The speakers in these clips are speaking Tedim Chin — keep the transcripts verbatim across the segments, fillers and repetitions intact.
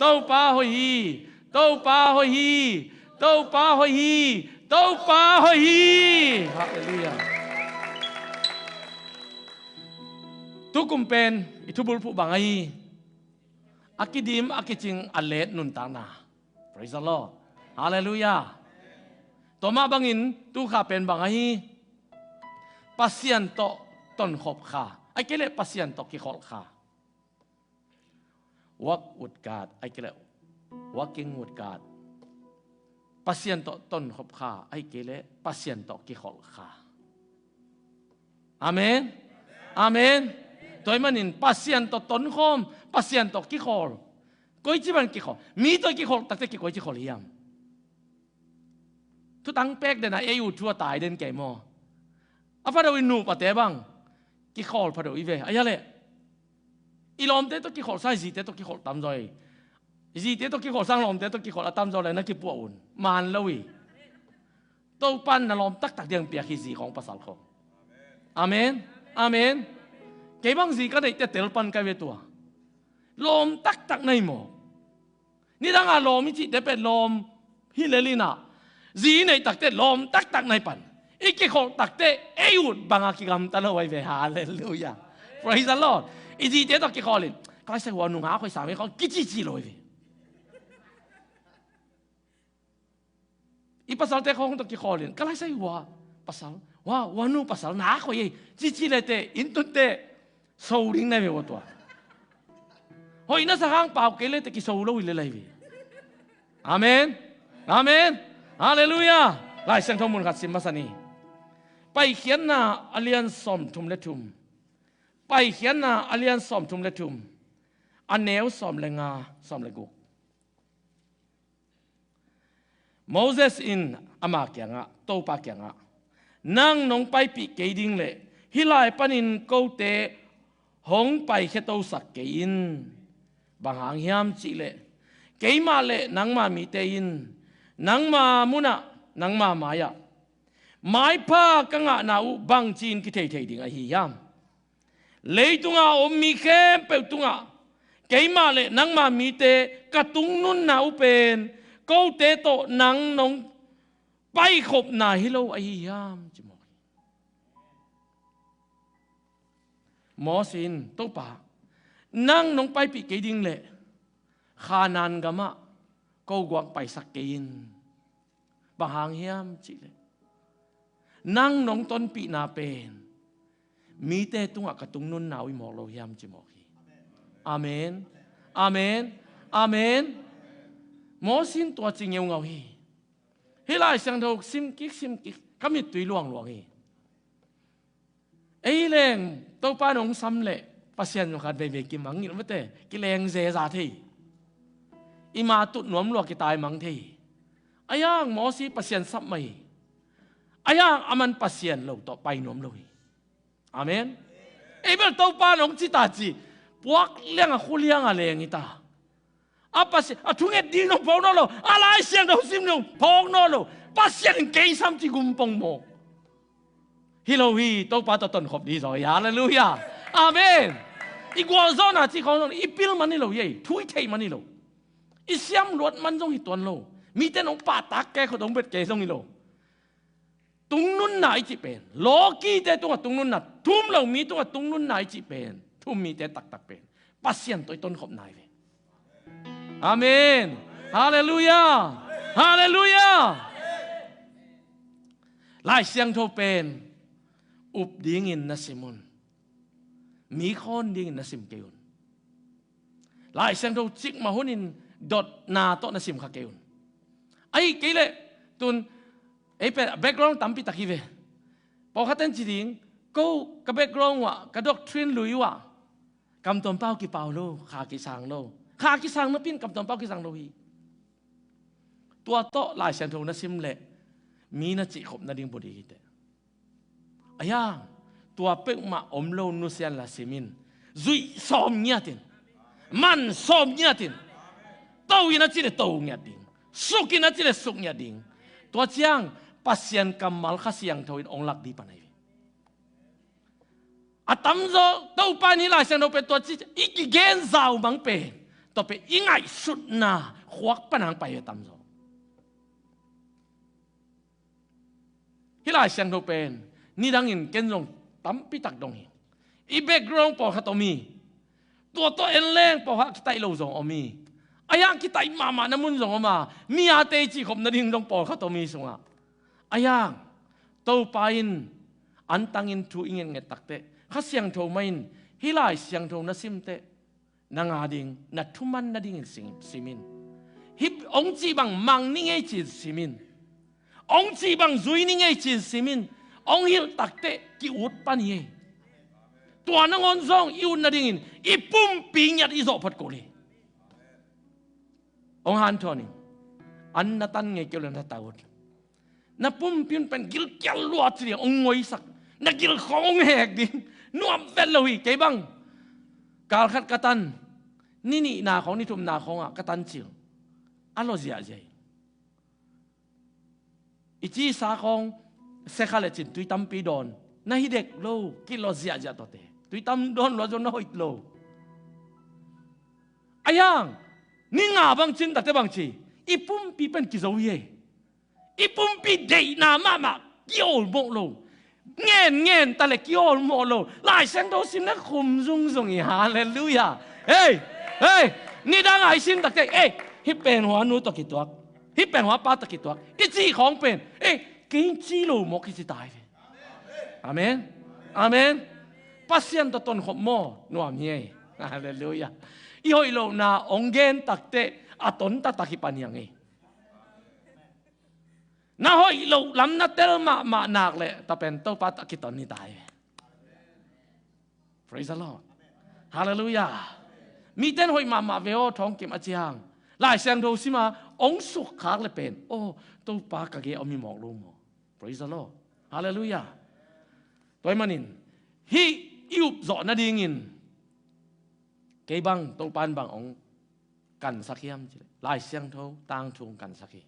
Topa hoih hi. Topa hoih hi. Topa hoih hi. Topa hoih hi. Halleluiah. Tukum pen i thubulphuh bang ahi, a kidim a kicing a let nuntakna. Praise the Lord. Halleluiah. Tua mah bangin tukha pen bang ahi, Pasian tawh tonkhop kha, ahih kei leh Pasian tawh kikholh kha. Walk with God, ahih kei leh walking with God. Pasian tawh tonkhop kha, ahih kei leh Pasian tawh kikholh kha. Amen. Amen. Tua ahih manin Pasian tawh tonkhawm, Pasian tawh kikholh. Koici bang kikholh, mi tawh kikholh takte kikoici kholh hiam? Thutang pek den a ei uh thu a tai den kei maw? A pha deuh i nupa te bang kikholh pha deuh i ve. A hia leh i lawmte tawh kikholh sang i zite tawh kikholh tamzaw hi. I zite tawh kikholh sang lawmte tawh kikholh a tamzaw leh na kipuah un. Man lo hi. Topan na lawm taktak ding piak hi, zi khawng pasal khawng. Amen. Amen. Kei bang zi ka neihte tel pan ka ve tua. Lawm taktak na hi maw? Nidanga lawm i cihte pen lawm hi lel inah, zi i neih takte lawm taktak na hi pan. I kikholh takte ei ut banga kigamta lo ahi ve. Halleluiah. Praise the Lord. I zite tawh kikholh in, ka laisai hua nungak hoih sam hi khawng kicici lo ahi ve. I pasalte khawng tawh kikholh in, ka laisai hua pasal, hua, hua nu pasal nak hoih ei, cici lete inn tunte so ding na hi ve ua tua. Hoih na sa hang pau kei lete kiso lo hi lel ahi ve. Amen. Amen. Halleluiah. Lai Siangtho mun khat sim masa ni. Paikhiatna a lian sawmthum le thum. Paikhiatna a lian sawmthum le thum. A neu sawm le nga, sawm le guk. Moses in ama kiangah, Topa kiangah, nang nong paipih kei ding leh hih lai panin kote hong paikhia tosak kei in. Bang hang hiam cihleh keimah le nangma mite in nangma munah, nangma mai-ah maipha ka ngahna uh bangci-in kithei thei ding ahi hiam? Leitunga a om mi khempeuh tungah keimah le nangma mite ka tungnunna uh pen kote tawh nang nong paikhopna hi lo ahi hiam? Ci mawk hi. Moses in, Topa, nang nong paipih kei ding leh Khanaan gamah ko guak paisak kei in. Bang hang hiam cihleh nang nong tonpihna pen mite tungah ka tungnunna uh hi mawk lo hiam? Ci mawk hi. Amen. Amen. Amen. Moses in tua ci ngeungau hi. Hih Lai Siangtho sim kik, sim kik, ka mittui luangluang hi. Ei leng Topa nong sam leh Pasian zong khat veivei kimang in mate, kileng zeza thei. I ma tut nuam lua kitaimang thei. A hiang Moses Pasian sap mah hi. A hiang aman Pasian lo tawh pai nuam lo hi. Amen. Ei bel Topa nong ci ta ci, puak lianga khu lianga leng hi ta. A Pasian, a thunget ding nong phawk nawn lo, a Lai Siangtho sim nong phawk nawn lo. Pasian in kei sam ci gumpong maw? Hi lo hi, Topa tawh tonkhop ding hi zaw hi. Halleluiah. Amen. I gualzawhna ci khawng zong i pil man hi lo hi ei, thu i theih man hi lo. I siam luat man zong hi tuan lo. Mite nong pahtak kei khawng dong bet kei zong hi lo. Tungnunna i cih pen, lawkite tungah tungnunna, thum lo mi tungah tungnunna i cih pen, thum mite taktak pen Pasian tawh i tonkhopna hi ve. Amen. Halleluiah. Halleluiah. Lai Siangtho pen up dingin na sim un. Mi khawn dingin na sim kei un. Lai Siangtho cikmah hunin dotna tawh na sim kha kei un. Ahih kei leh tun ei pen background tampi tak hi ve. Pawlkhat ten ci ding, ko ka background uh ah, ka doctrine lui uh ah kamtuam pau kipau lo, kha kisang lo. Kha kisang napi in kamtuam pau kisang lo hi. Tua tawh Lai Siangtho na sim leh mi na cihkhop nading budi hi teh. A hiang tua peuhmah om lo nusia inla sim in, zuih sawm ngiat in, man sawm ngiat in. To in a cih leh to ngiat ding, suk in a cih leh suk ngiat ding. Tua ciang Pasian kammal Kha Siangtho in hong lak ding pan ahi ve. A tamzaw Topa in hih Lai Siangtho pen tua ci, i kigen zaumang pen Tua pen i ngaihsutna khuak pan hong pai hi a tamzaw. Hih Lai Siangtho pen nidangin ken zong tampi tak dong hi. I background pawlkhat om hi. Tua tawh en leng pawlkhat kitaih lo zong om hi. A hiang kitaih mahmahna mun zong om a, mi a tei cihkhop nading dong pawlkhat om hi sungah. A hiang Topa in antangin thu i ngetnget takteh, Kha Siangtho mah in hih Lai Siangtho na simteh, nang a ding na thuman nadingin sim, sim in. Hih hong cih bang mang ni ngei ci-in sim in. Hong cih bang zui ni ngei ci-in sim in. Hong hilh takteh ki-ut pan hi ei. Tua nangawn zong i ut nadingin i pumpi ngiat i zawh phot kul hi. Hong hanthawn in. An na tan ngei kei uh leh na ta ut. Na pumpi un pen gilkial lua ci ding hong ngoisak. Na gil khawng hong hek ding. Nuam vet lo hi, kei bang. Kal khat ka tan. Ni nihna khawng, ni thumna khawngah ka tan cil. A lua ziahziah hi. I cisa khawng sekha le cin tui tampi dawn. Na hi dek lo, kilua ziahziah tuate. Tui tam dawn lua zong na hoih lo. A hiang, ni nga bang cin takte bang ci. I pumpi pen kizo hi ei. I pumpi deihna mahmah kiawlmawh lo. Ngen ngen ta le kiawlmawh lo. Lai Siangtho simna khum zungzung hi, halleluiah. Hei, hei, nidang a i sim takte, ei, hih pen hua nu tawh kituak, hih pen hua pa tawh kituak i cih khawng pen, ei, kei ci lo mawk hi ci ta hi ve. Amen. Amen. Pasian tawh tonkhop maw, nuam hi ei. Halleluiah. I hoih lohna hong gen takteh a ton taktak hi pan hi hang ei. Na hoih loh lam na tel mahmah nak leh tua pen Topa tawh kiton hi ta hi. Praise the Lord. Halleluiah. Mite in hoih mahmah ve aw, thawngkim a ci hang. Lai Siangtho sim a hong sukkhak leh pen, aw, Topa ka gei a om hi mawk lo maw. Praise the Lord. Halleluiah. Tua ahih manin hih i upzawh nadingin kei bang Topa in bang hong kansak hiam cih leh, Lai Siangtho tangthu hong kansak hi.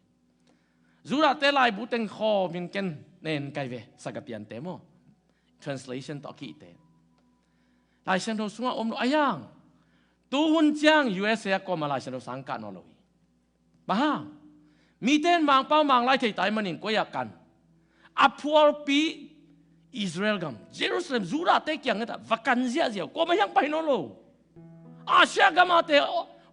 Judahte laibu teng khawmin ken nen kai ve, sagapiante maw, translation tawh a kihte. Lai Siangtho sungah om lo a hiang. Tuhun ciang U S A a kuamah Lai Siangtho sang kah nawn lo hi. Bang hang? Mite in Mangpau Manglai thei ta ahih manin koi-ah kan. A phualpi Israel gam, Jerusalem, Judahte kiang ngetah va kan ziahziah uh, kuamah hiang pai nawn lo. Asia gamate,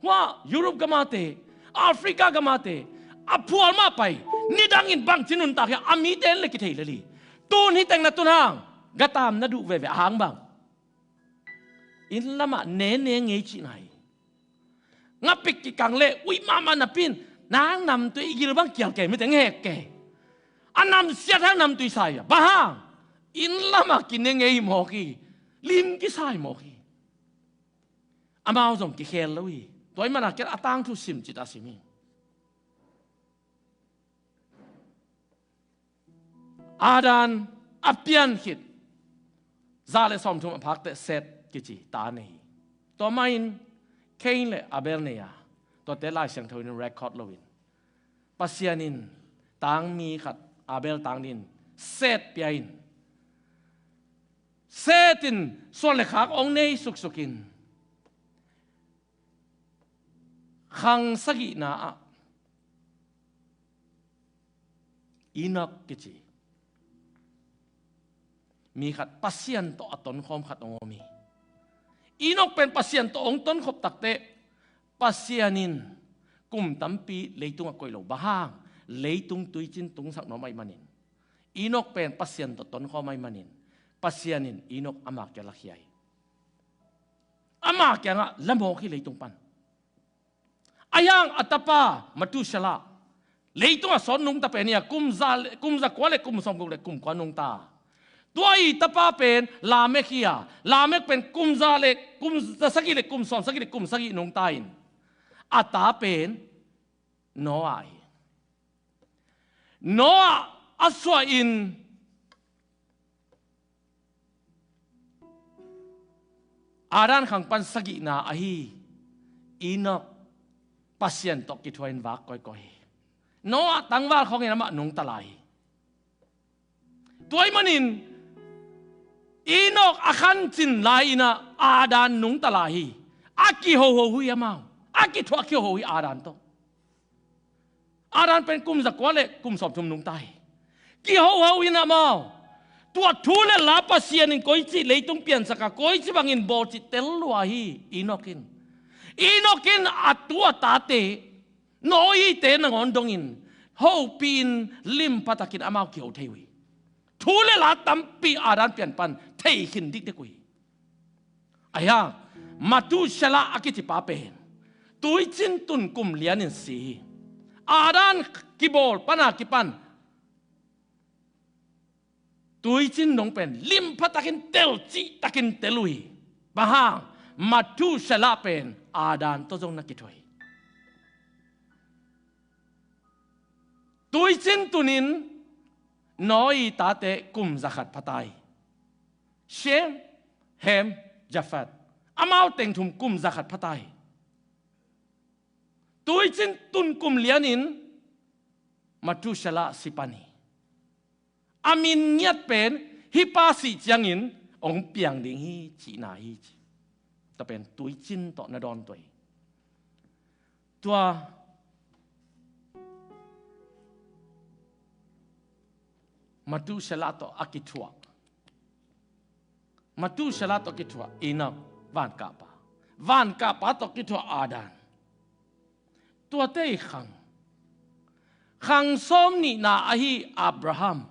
hua Europe gamate, Africa gamate, a phual mah pai. Nidangin bangci nuntak hiam, a mite in le kithei lel hi. Tun hih teng na tun hang, gatam na duh veve a hang bang. Inn lamah nene ngei cihna hi. Ngapik kikang leh uih mahmah napi in, nang namtui i gil bang kial kei, miteng hek kei. A namsiat hang namtui sai a, bang hang? Inn lamah kine ngei mawk hi. Lim kisai mawk hi. Amau zong kikhel lo hi. Tua ahih manin a kiat a tangthu sim cih a sim hi. Adam a pian khit za le sawmthum a phak teh Seth kici ta nei hi. Tua mah in Cain le Abel nei a, tuate Lai Siangtho in record lo in, Pasian in tangmi khat Abel tang dingin Seth pia in, Seth in suan le khak hong nei suksuk in, khang sagihna ah Enoch kici mi khat Pasian tawh a tonkhawm khat hong om hi. Enoch pen Pasian tawh hong tonkhop takteh Pasian in kum tampi leitungah koih lo, bang hang? Leitung tuicin tungsak nuam ahih manin. Enoch pen Pasian tawh tonkhawm ahih manin Pasian in Enoch ama kiang lakhia hi. Ama kiangah lamawk hi leitung pan. A hiang a tapa Methuselah, leitungah sawt nungta pen hi a, kum za le, kum za kua le kum sawmguk le kum kua nungta. Tua i tapa pen Lamek hi a, Lamek pen kum za le kum za sagih le kum sawm sagih le kum sagih nungta in, a ta pen Noah hi. Noah a suah in Adam khang pan sagihna ahi Enoch Pasian tawh kithuah in vak kawikawi hi. Noah tangval khawngin amah nungta lai hi. Tua ahih manin Enoch a khancin lai-in ah Adam nungta lai hi. A kihoho uh hi amau. a kithuah kiho hi Adam tawh. Adam pen kum zakua le kum sawmthum nungta hi. Kihoho in amau tua thu le la Pasian in koici leitung piansak a koici bangin bawl cih tel lua hi. Enok in, Enok in a tu a tate Noah-te nangawn dongin hopih in limpa takin amau kiho thei uh hi. Thu le la tampi Adam pian pan thei khin dikdek uh hi. Ahi hang Methuselah a kicipa pen tuicin tun kum lianin si hi. Adam kibawl pana kipan tuicin dong pen limpa takin tel cih takin tel uh hi. Bang hang? Methuselah pen Adam tawh zong na kithuah hi. Tuicin tunin Noah tate kum zakhat phata hi. Shem, Ham, Jafet, amau teng thum kum zakhat phata hi. Tuicin tun kum lianin Methuselah si pan hi. A min ngiat pen hih pa sih ciangin hong piang ding hi cihna hi ci. Tua pen tuicin tawh na dawn tua hi. Tua Methuselah tawh a kithuah, Methuselah tawh kithuah Enok, vankahpa, vankahpa tawh kithuah Adam. Tuate i khang, khang sawm nihna ahi Abraham.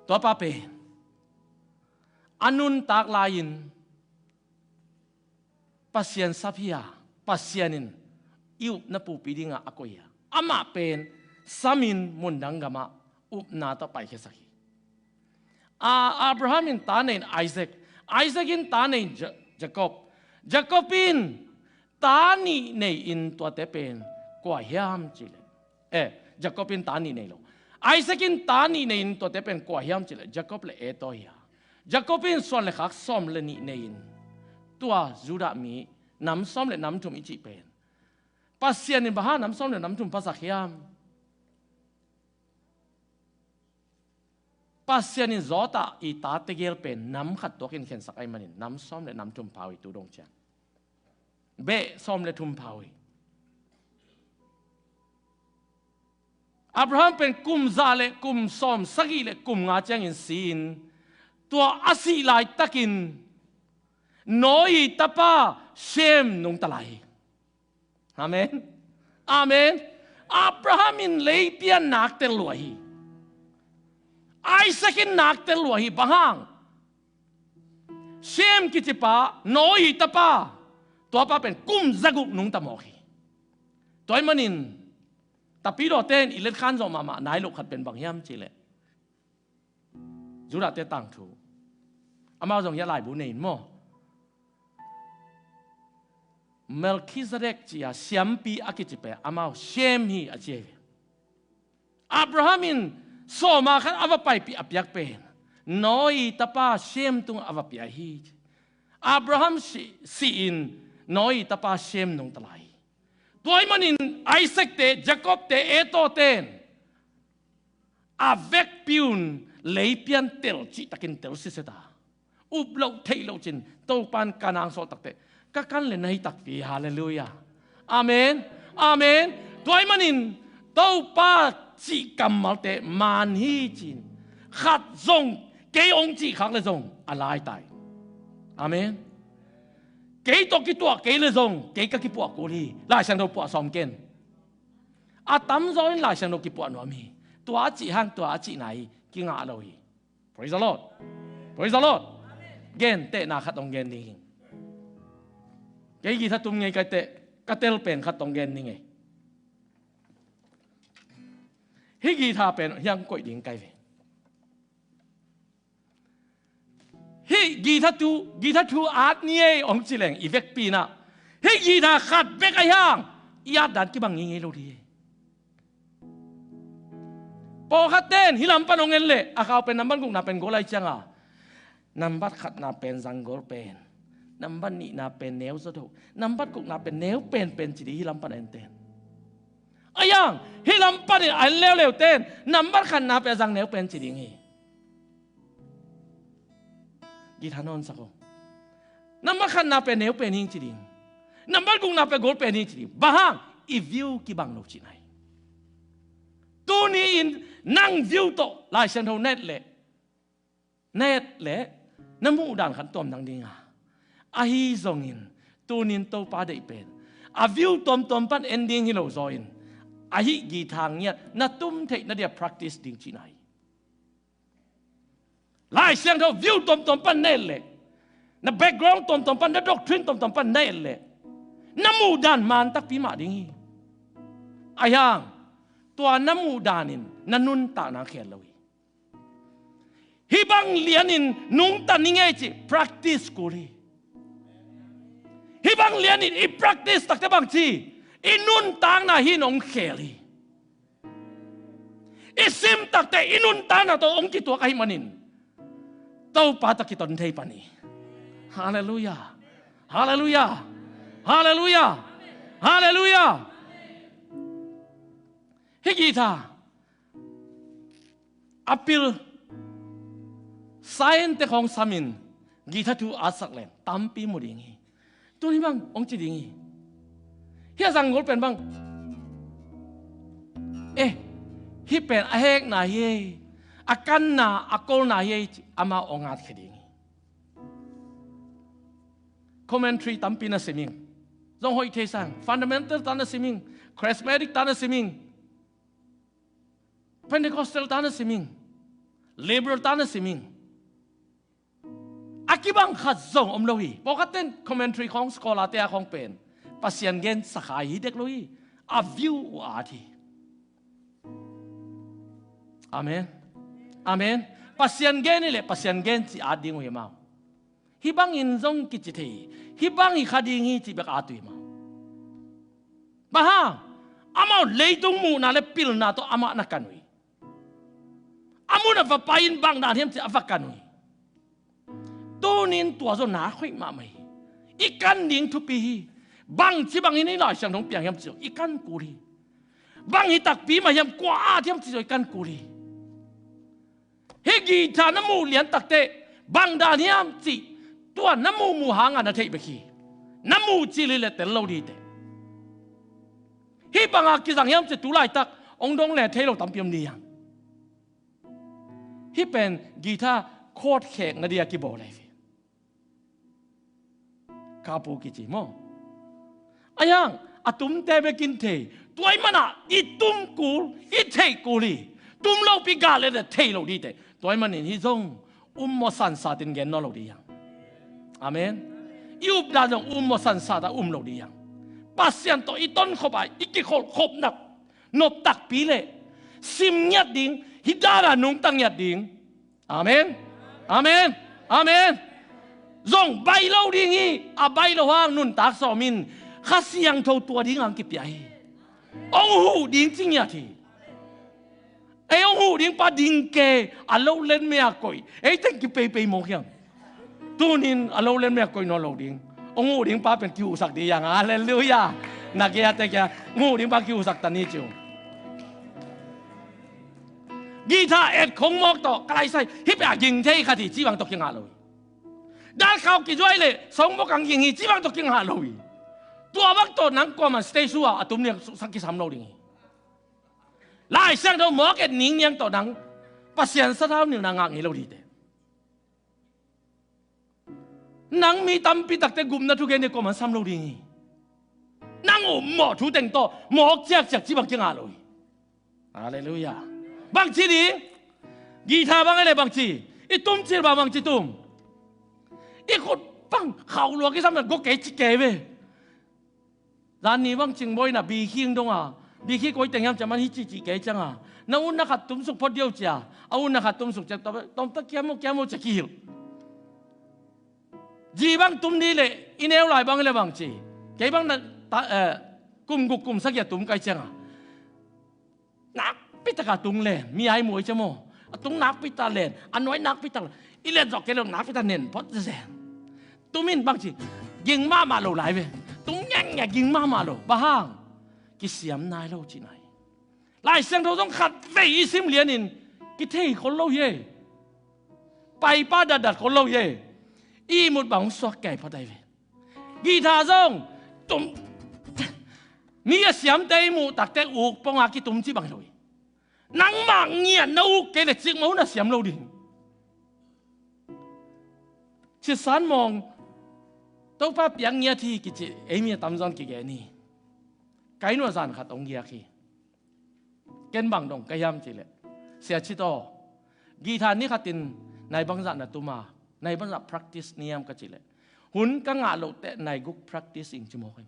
Tuapa pen a nuntak lai-in Pasian sap hi a, Pasian in i upna pupi dingah a koih hi a, amah pen samin mundang gamah upna tawh paikhiasak hi. A, Abraham in ta nei in Isaac, Isaac in ta nei in Ja-, Jacob, Jacob in ta nih nei in tuate pen kua hiam cihleh, eh, Jacob in ta nih nei lo, Isaac in ta nih nei in tuate pen kua hiam cihleh Jacob le Esau hi a. Jacob in suan le khak sawm le nih nei in tua Judah mi nam sawm le nam thum i cih pen Pasian in bang hang nam sawm le nam thum phasak hiam? Pasian in zawtah i ta tegel pen nam khat tuakin khensak ahih manin nam sawm le nam thum pha uh hi tu dong ciang. Beh sawm le thum pha uh hi. Abraham pen kum za le kum sawm sagih le kum nga ciangin si-in tua a sih laitakin Noah tapa Shem nungta lai hi. Amen. Amen. Abraham in leipian nak tel lua hi. Isaac in nak tel lua hi. Bang hang? Shem kicipa, Noah tapa, tuapa pen kum zaguk nungta mawk hi. Tua ahih manin Tapidawte in i letkhan zawh mahmah nai loh khat pen bang hiam cihleh Judahte tangthu. Amau zong hia laibu nei in maw? Melchizedek ci-a siampi a kici pen amau Shem hi a ci hi. Abraham in sawma khat a va paipih a piak pen Noah tapa Shem tungah a va pia hi. Abraham si, si-in Noah tapa Shem nungta lai hi. Tua ahih manin Isaac te, Jacob te, Esau ten a vekpi un leipian tel cihtakin tel siseta. Up loh theih loh cin Topan ka nang sawltakteh ka kan le na hi takpi. Halleluiah. Amen. Amen. Tua ahih manin Topa cih kammalte man hi cin khat zong kei hong cih khak le zong a laitai. Amen. Kei tawh kituah kei le zong kei ka kipuah kul hi. Laisiangtho puah sawm ken. A tamzaw in Laisiangtho kipuah nuam hi. Tua a cih hang tua a cihna hi. Kingah lo hi. Praise the Lord. Praise the Lord. Gentehna khat hong gen ding hi. Kei guitar tum ngei ka teh, ka tel pen khat hong gen ding hi. Hih guitar pen hiang koih ding ka hi ve. Hih guitar tu, guitar tu at ni ei hong ci leng i vekpi in ah hih guitar khat bek ahih hang i at dan kibang ngeingei lo ding hi. Pawlkhat ten hih lam pan hong en leh a khau pen nambat gukna pen goal lai ciang a, nambat khatna pen zang goal pen, nambat nihna pen neu zawdo, nambat gukna pen neu penpen ci ding hih lam pan a en ten. Ahih hang hih lam pan in a en leuleu ten nambat khatna pen zang neu pen ci ding hi. Guitar nawn sak o. Nambat khatna pen neu pen hing ci ding. Nambat gukna pia gol pen hi ci ding. Bang hang? I view kibang lo cihna hi. Tuni-in nang view tawh Lai Siangtho na et leh, na et leh, na muhdan khat tuamdang ding a. Ahi zongin tuni-in Topa deih pen a view tuamtuam pan en ding hi lo zaw in, ahi guitar ngiat na tum theih na dia practice ding cihna hi. Lai Siangtho view tuamtuam pan na et leh, na background tuamtuam pan, na doctrine tuamtuam pan na et leh, na muhdan man takpi mah ding hi. Ahi hang tua na muhdan in na nuntakna khel lo hi. Hih bang lianin nungta ning ei cih practice kul hi. Hih bang lianin i practice takte bang ci, i nuntakna hi in hong khel hi. I sim takte i nuntakna tawh hong kituak ahih manin Topa tawh kiton thei pan hi. Halleluiah. Halleluiah. Halleluiah. Halleluiah. Hih guitar a pil science te khawng samin guitar thu a sak leng tampi mu ding hi. Tuni bang hong ci ding hi. Hih a zang gol pen bang, eh, hih pen a hekna hi ei, a kanna a kolna hi ei ci amau hong atkhia ding hi. Commentary tampi na sim ing. Zong hoih thei sang, fundamental ta na sim ing, charismatic ta na sim ing, Pentecostal ta na sim ing, liberal ta na sim ing. A kibang khat zong om lo hi. Pawlkhat ten commentary khawng, scholar te a khawng pen Pasian gen sakhai hi dek lo hi. A view uh a at hi. Amen. Amen. Pasian gen hi leh Pasian gen ci at ding uh hi amau. Hih bangin zong kici thei hi. Hih bang hi kha ding hi ci bek at uh hi amau. Bang hang? Amau leitung muhna le pilna tawh amah na kan uh hi. A mun a va pai in bang dan hiam ci a va kan uh hi. Tuni-in tua zong nak hoih mahmah hi. I kan ding thupi hi. Bangci bangin i Lai Siangtho piang hiam ci zong i kan kul hi. Bang hi takpi mah hiam, kua at hiam ci zong i kan kul hi. Hih guitar na muh lian takte bang dan hiam cih tua na muhmuh hanga na theih bek hi. Na muh cil hi leh tel lo ding hi teh. Hih banga kizang hiam cih tu laitak hong dong le thei lo tampi om ding hi hang. Hih pen guitar chord khek na dia kibawl ahi ve. Kapu kici maw? Ahi hang a tumte bekin thei. Tua ahih manin i tum kul, i theih kul hi. Tum lopi gah leh thei lo ding hi teh. Tua ahih manin hih zong um mawh sansat in gen nawn lo ding hi hang. Amen. I updan zong um mawh sansat a um lo ding hi hang. Pasian tawh i tonkhop a i kikholhkhop nak nop takpi leh sim ngiat ding, hih dan a nungta ngiat ding. Amen. Amen. Amen. Zong baih lo ding hi. A baih loh hang nuntak sawm in. Kha Siangtho tua ding hang kipia hi. Hong huh ding ci ngiat hi. Ei hong huh ding pa ding kei a, lo len mei a koih. Ei teng kipeipei mawk hiam? Tuni-in a lo len mei a koih nawn lo ding. Hong huh ding pa pen kihuhsak ding hi hang. Halleluiah. Na kia te kia hong huh ding pa kihuhsak ta ni ci uh. Guitar et khong mawk tawh ka laisai hih pia ging thei khat hi ci bang tawh kingah lo hi. Dalkhau kizuai leh songmawk ang ging hi ci bang tawh kingah lo hi. Tua bang tawh nang kuaman stage sua a tum liang suksak kisam lo ding hi. Lai Siangtho mawk et ningniang tawh nang Pasian sathau nilhna ngah ngei lo ding hi teh. Nang mi tampi takte gupna thugen hi kuaman sam lo ding hi. Nang um mawh thu teng tawh mawk ciakciak ci bang kingah lo hi. Halleluiah. Bangci ding? Guitar bang hi leh bangci? I tum cil bang bangci tum? I khut bang khauh lua kisam na gok kei ci kei ve. Zan ni bang cingbawi na bikhi hong dong a, bikhi koi teng hiam ci a man hih ci cih kei ciang a, na utna khat tumsuk phot dih o ci a, a utna khat tumsuk ciang tawmta kiam o kiam o ci a kihilh. Zi bang tum dih leh i neu lai bang hi leh bangci? Kei bang na ta, eh, kum guk kum sagih a tum kai ciang a, nakpi taka tung len, mi ai muai cia maw? A tung nakpi ta len, a nuai nakpi ta len. I len zawk kei lo nakpi ta nen phot zezen. Tum in bangci? Ging mahmah lo lai ve. Tung ngiangngia ging mahmah lo. Bang hang? Kisiam nai lo cihna hi. Lai Siangtho zong khat vei i sim lianin kithei khol lo hi ei. Paipa datdat khol lo hi ei. I ihmut bang hong suak kei phot ai ve. Guitar zong tum. Mi a siamte i muh takte uk ponga kitum ci bang hi lo hi. Nangmah ngiat na uk kei le cikmah hun a siam lo ding. Ci san mawng, Topa piak ngiat hi kici ei mi a tamzaw in kigen hi. Ka inn uah zan khat hong giak hi. Ken bang dong ka hiam cih leh, Sia Cito, guitar ni khatin nai bangzah na tum a, nai bangzah practice ni hiam ka cih leh, hun ka ngah loh teh nai guk practice ing ci mawk hi.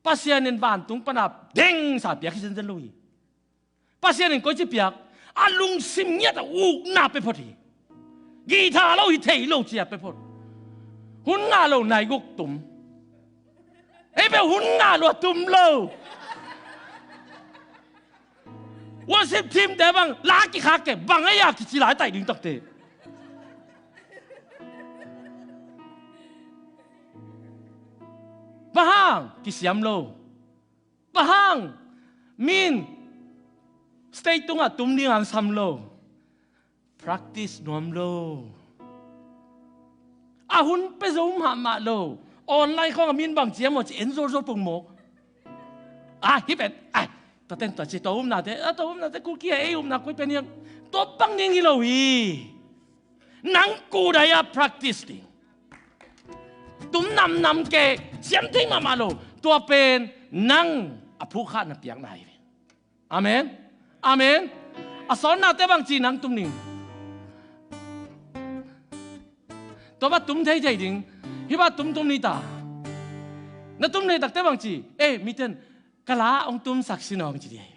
Pasian in vantung pana dengsa piak hi zenzen lo hi. Pasian in koici piak, a lungsim ngiat a ukna pia phot hi. Guitar lo hi thei lo ci a pia phot. Hun ngah lo nai guk tum. Ei bel hun ngah lo a tum lo. Worship team te bang la kikhak kei bang a ya kici lai tai ding takte. Bang hang kisiam lo. Bang hang min stage tungah tum ding ang sam lo. Practice nuam lo. A hun pia zo mahmah lo. Online khawng a min bang ciam aw ci en zolzol pong mawk. A hi pen ai, tua ten tua ci tua upnate, a tua upnate kul kia ei upna koi pen hiam. Tua bang ding hi lo hi. Nang kudai a practice ding. Tum namnam kei, siam thei mahmah lo. Tua pen nang a phukha na piakna hi. Amen. Amen. A sawnnate bang ci nang tum ding. Tua bang tum thei thei ding. Hi bang tum tum ni ta. Na tum thei takte bang ci. Eh, miten ka la hong tumsak sin hong ci ding.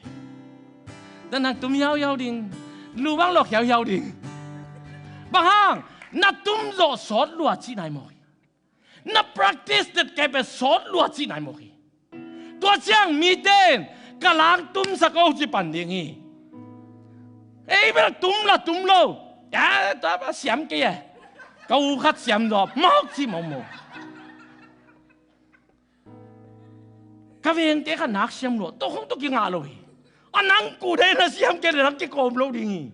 Na nang tum hiauhiau ding. Lu bang lok hiauhiau ding. Bang hang na tum zawh sawt lua ci nai maw. Na practice det kei pen sawt lua ci nai mawk hi. Tua ciang mite in ka lang tumsak o ci pan ding hi. Ei bel tum la tum lo. Ya, tua ba siam kei e. Ka u khat siam zaw mawk ci mawk mawk. Ka vengte kha nak siam lua. Tua khong tua kingah lo hi. A nang kudai na siam kei le nang kikawm lo ding hi.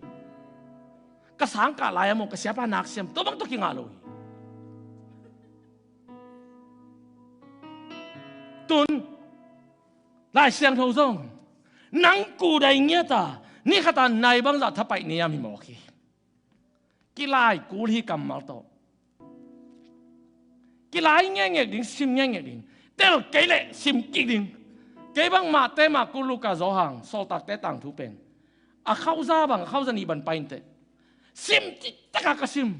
Ka sangkah lai a mawk ka siapa nak siam. Tua bang tua kingah lo hi. Tun Lai Siangtho zong nang kudai ngiat a ni khat a nai bangzah thapaih ni hiam hi mawk hi. Kilai kul hi kammal tawh. Kilai ngekngek ding, sim ngekngek ding. Tel kei leh sim kik ding. Kei bang Mate, Marku, Luka, Johan, Sawltakte tangthu pen a khauza bang, a khauza nih ban pai inteh. Sim citak a ka sim.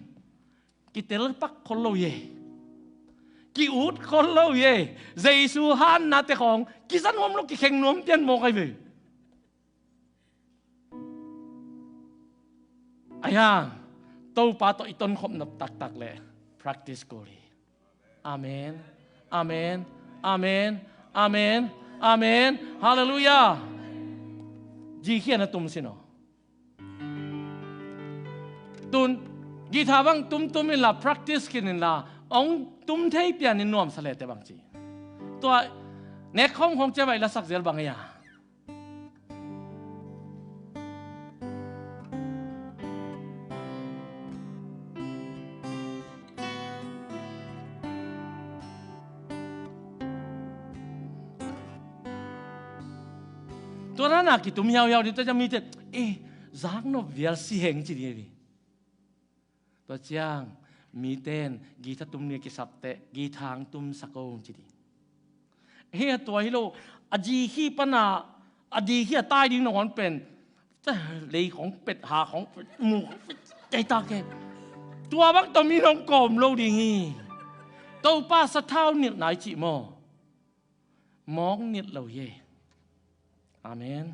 Kitel pak khol lo hi e. Ki-ut khol lo hi e. Jesu hannate khawng kiza nuam lo, kikheng nuam pian mawk ahi ve. Ahi hang Topa tawh i tonkhopna taktak le practice kul hi. Amen. Amen. Amen. Amen. Amen. Halleluiah. Zi khia na tum sin aw. Tun guitar bang tumtum inla, practice khin inla, hong tum thei pianin nuamsa lete bang ci. Tua nek khawng khawng cia vai la sak zel bang ei a. Tua rana kitum hiauhiau ding, tua ciang mite, eh, zaknop vial si heng ci ding hi. Tua ciang mite in guitar tum ni kisapteh, guitar ang tumsak o ci ding. Hei a tua hi lo, a zi khi pana, a zi khi a tai ding nangawn pen, lei khong pet, ha khong pet, mu khong pet, kei ta ke. Tua bang tawh mi nong kawm lo ding hi. Topa sathau nilh nai cih maw. Mawk nilh lo hi. Amen.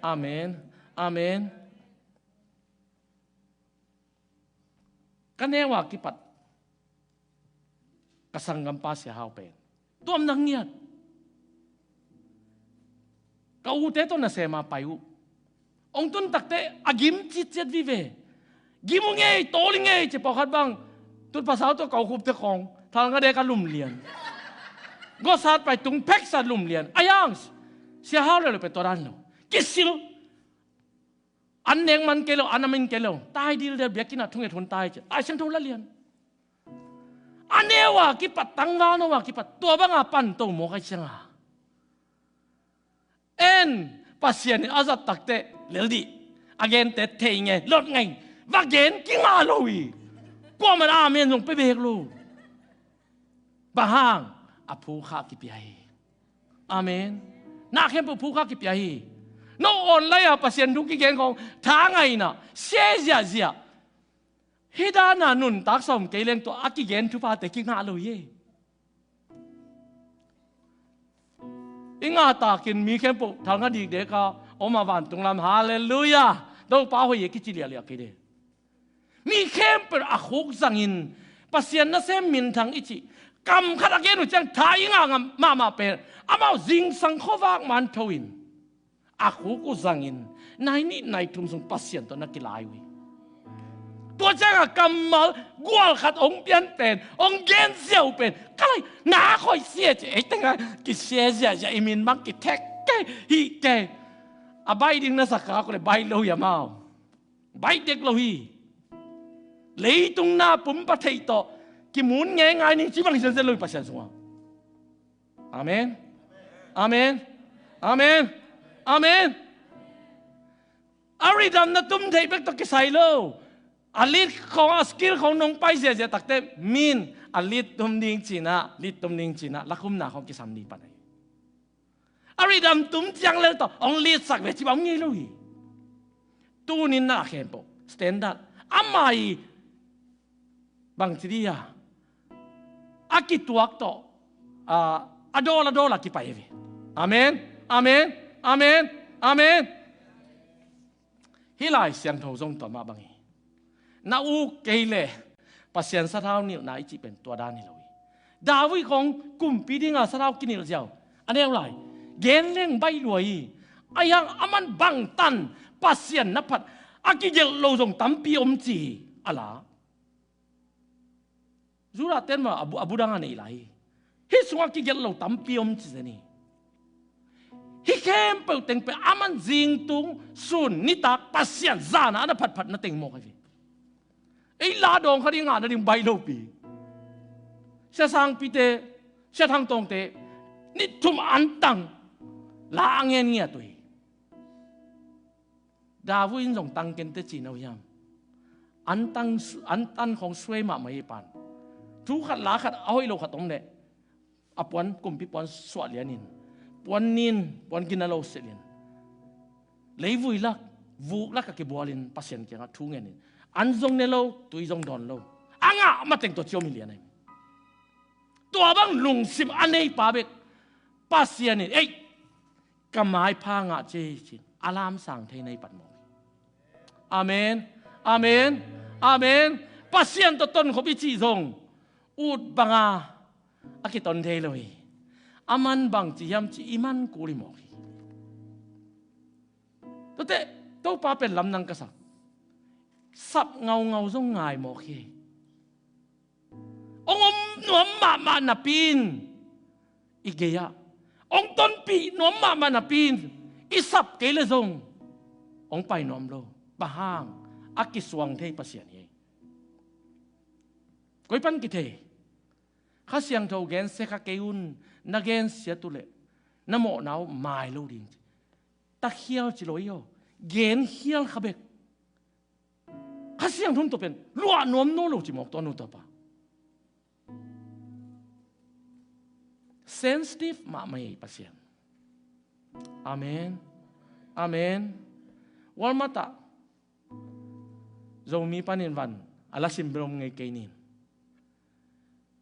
Amen. Amen. Ka neu a kipat ka sanggampa Sia Hau pen tuam nak ngiat. Ka ute tawh nasem a pai uh. Hong tun takte a gim citciat vive. Gim uh ngei, tawl i ngei ci pawlkhat bang. Tun pasal tawh ka ukhupte khawng thalnga dek a lumlian. Gosat pai tung pheksa lumlian. A yang Sia Hau le lo pe tua dan lo. Kisil. An nek man kei lo, an a min kei lo. Tai dildel biakinn ah thunget hun tai ci. Lai Siangtho la lian. A neu a kipat, tangval no a kipat, tua banga pan to mawk a hi cianga. En, Pasian in a zat takteh lel dih. A gente thei nge, lot nge. Va gen kingah lo hi. Kuaman amen zong pia bek lo. Bang hang? A phukha kipia hi. Amen. Na khempeuh phukha kipia hi. No online a Pasian thu kigen khong tha ngaina, share ziahziah. Hih dana nuntak sawm kei leng tua a kigen thuphate kingah lo hi. I ngah takin mi khempeuh thalnga dikdeka om a vantung lam, halleluiah. Topa hoih hi kici liahliah kei de. Mi khempeuh a khuk zangin Pasian nasem minthang i cih kam khat a gen uh ciang tha i ngah mahmah pen amau zingsang khuavak man tho in a khuk uh zangin nai nih nai thum sung Pasian tawh na kilai uh hi. Tua ciangah kammal gual khat hong pian pen hong gen ziau pen ka lai na khoih sia ci ei tengah kisia ziahziah i min bang kithek kei hih kei. A baih ding na sak kak uh le baih lo hi amau. Baih dek lo hi. Leitung na pumpa theih tawh kimun ngeingai ning ci bang hi zenzen lo hi Pasian sungah. Amen. Amen. Amen. Amen. A ridam na tum theih bek tawh kisai lo. A lit khong a skill khong nong pai ziahziah takte min a lit tum ding cinah lit tum ding cinah lakhumna khong kisam ni pan ahi. A ridam tum ciang lel tawh hong litsak ve ci bang ngei lo hi. Tunin na khempeuh standard amah i bangci dia a kituak tawh a dawl a dawl a kipai ve. Amen. Amen. Amen. Amen. Hih Lai Siangtho zong tua mah bang hi. Na uk kei le Pasian sathau nilhna i cih pen tua dan hi lo hi. David khong kumpi dinga sathau kinilh ziau a neu lai gen leng baih lua hi. Ahi hang aman bangtan Pasian na phat a kigelh lo zong tampi om ci hi. A la Judah ten mah a bu, a bu dang a neih lai hi. Hih sungah kigelh lo tampi om ci zen hi. Hih khempeuh teng pen aman zingtung sun nitak Pasian zana a na phatphat na teng mawk ahi ve. Ei la dawng khat i ngah nading baih lopi. Sia Sangpite, Sia Thangtawngte ni thum antang la a ngen ngiat uh hi. David in zong tangkente cina uh hiam? Antang, antan khong suai mahmah hi pan. Thu khat la khat a hoih lo khat om leh a puan, kumpi puan suah lianin puan nin puan gina lo setin leivui lak vuk lak a kibualin Pasian kiangah thu ngenin an zong ne lo, tui zong dawn lo. A ngah mateng tua ciom hi lian ahi. Tua bang lungsim a neipa bek Pasian in ei ka maipha ngah ci hi cin a lamsang thei na hi pat mawk hi. Amen. Amen. Amen. Pasian tawh tonkhop i cih zong ut banga a kiton thei lo hi. A man bang ci hiam ci i man kul hi mawk hi. Tuate Topa pen lamdang ka sak sap ngaungau zong ngai mawk hi. Hong om nuam mahmah napi in i gei-ah hong tonpih nuam mahmah napi in i sap kei le zong hong pai nuam lo. Bang hang? A kisuang thei Pasian hi. Koi pan kithei? Kha Siangtho gensia kha kei un. Na gensiat uh leh na mawhna uh mai lo ding ci. Takhial ci lo i aw. Genkhial kha bek. Kha Siangtho tawh pen luah nuam nawn lo ci mawk tua nu tua pa. Sensitive mahmah hi Pasian. Amen. Amen. Walmart ah Zomi panin van a la sim bel om ngei kei nin.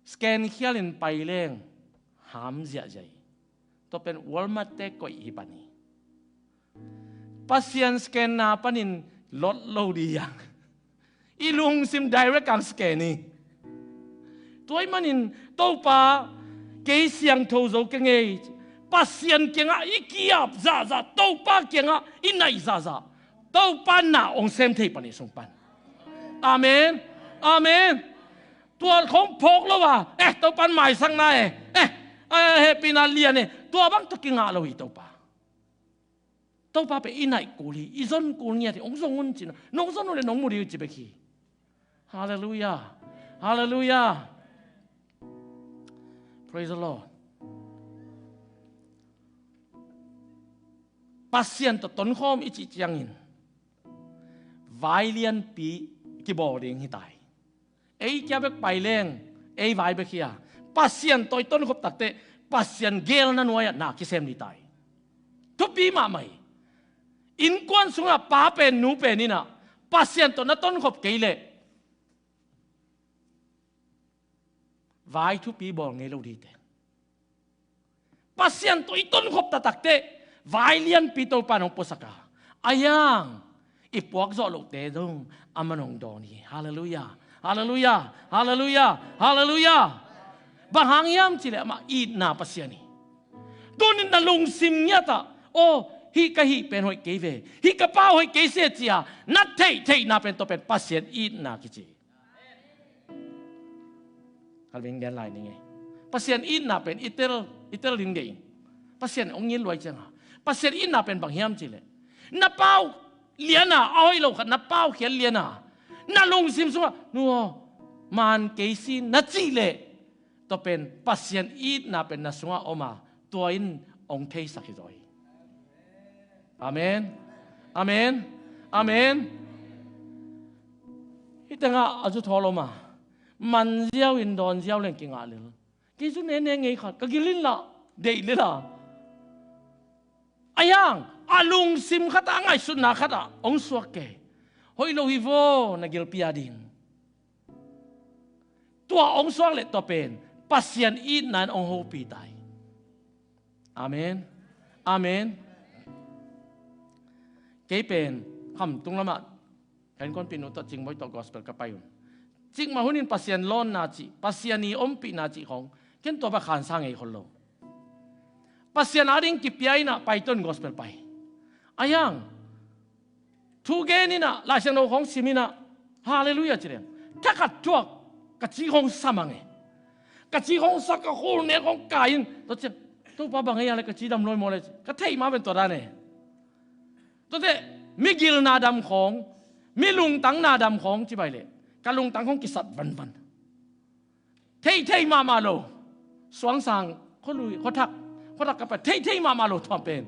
Scan khialin pai leng ham ziahziah hi. Tua pen Walmart te koih hi pan hi. Pasian scanna panin lot lo dih hiang. I lungsim direct ang scan hi. Tua ahih manin Topa kei siangtho zo ka ngei. Pasian kiangah i ki-ap zahzah, Topa kiangah i naih zahzah, Topa na hong sem thei pan hi sung pan. Amen. Amen. Tua khong phawk lo a, eh, Topa in maisakna eh, eh, eh, hehpihna lian eh, tua bang tawh kingah lo hi Topa. Topa pen i naih kul hi, i zon kul ngiat hi. Hong zong un cin, nong zon uh le nong mu ding uh ci bek hi. Halleluiah. Halleluiah. Praise the Lord. Pasian tawh tonkhawm i cih ciangin vai lianpi kibawl ding hi tai. Ei kia bek pai leng, ei vai bek hi a, Pasian tawh i tonkhop takteh Pasian geelna nuai-ah na kisem ni tai. Thupi mahmah hi. Innkuan sungah pa pen nu pen inah Pasian tawh na tonkhop kei leh vai thupi bawl ngei lo dite. Pasian tawh i tonkhop taktakteh vai lianpi Topa in hong puasak a, a hiang i puak zawh lohte zong aman hong dawn hi. Halleluiah. Halleluiah. Halleluiah. Halleluiah. Bang hang hiam cihleh amah itna Pasian hi. Tunin na lungsim ngiatah, aw, hih ka hih pen hoih kei ve, hih ka pau hoih kei se cia na theihtheihna pen tua pen Pasian itna kici. Kalving lian lai ning ei. Pasian itna pen i tel, i tel ding deih. Pasian hong it luai cianga Pasian itna pen bang hiam cihleh, na pau liana a hoih lo khat na pau khial liana na lungsim sungah nu aw, man kei si na cihleh, tua pen Pasian itna pen na sungah om a, tua in hong theisak hi zaw hi. Amen. Amen. Amen. Hih tengah a zu thawl om a, man ziau in dawn ziau leng kingah lel. Kei zu nene ngei khat ka gil inla deih lela, a hiang a lungsim khatah a ngaihsutna khatah hong suak kei. Hoih lo hi vaw na gilpi a ding. Tua hong suak leh tua pen Pasian itna in hong hopih tai. Amen. Amen. Kei pen khamtung lamah ka innkuanpih nu tawh Cingmoi tawh gospel ka pai un. Cikmah hunin Pasian lawnna cih, Pasian i ompihna cih khawng ken tua bek khansa ngei khol lo. Pasian ading kipia inah pai ton gospel pai. A hiang thu gen inah Laisiangtho khawng sim inah halleluiah ci leng thakhat thuak ka ci khawng sa mang e. Ka ci khawng sa, ka khul nek khawng kai in tua ciang Topa bang ei a le ka ci dam lawi maw le ka theih ma pen tua dan e. Tuate mi gilna dam khawng, mi lungtangna dam khawng cibai leh ka lungtang khawng kisat vanvan. Theihthei mahmah lo. Suangsang khualui khuathak, khuathak ka pai theihthei mahmah lo tua pen.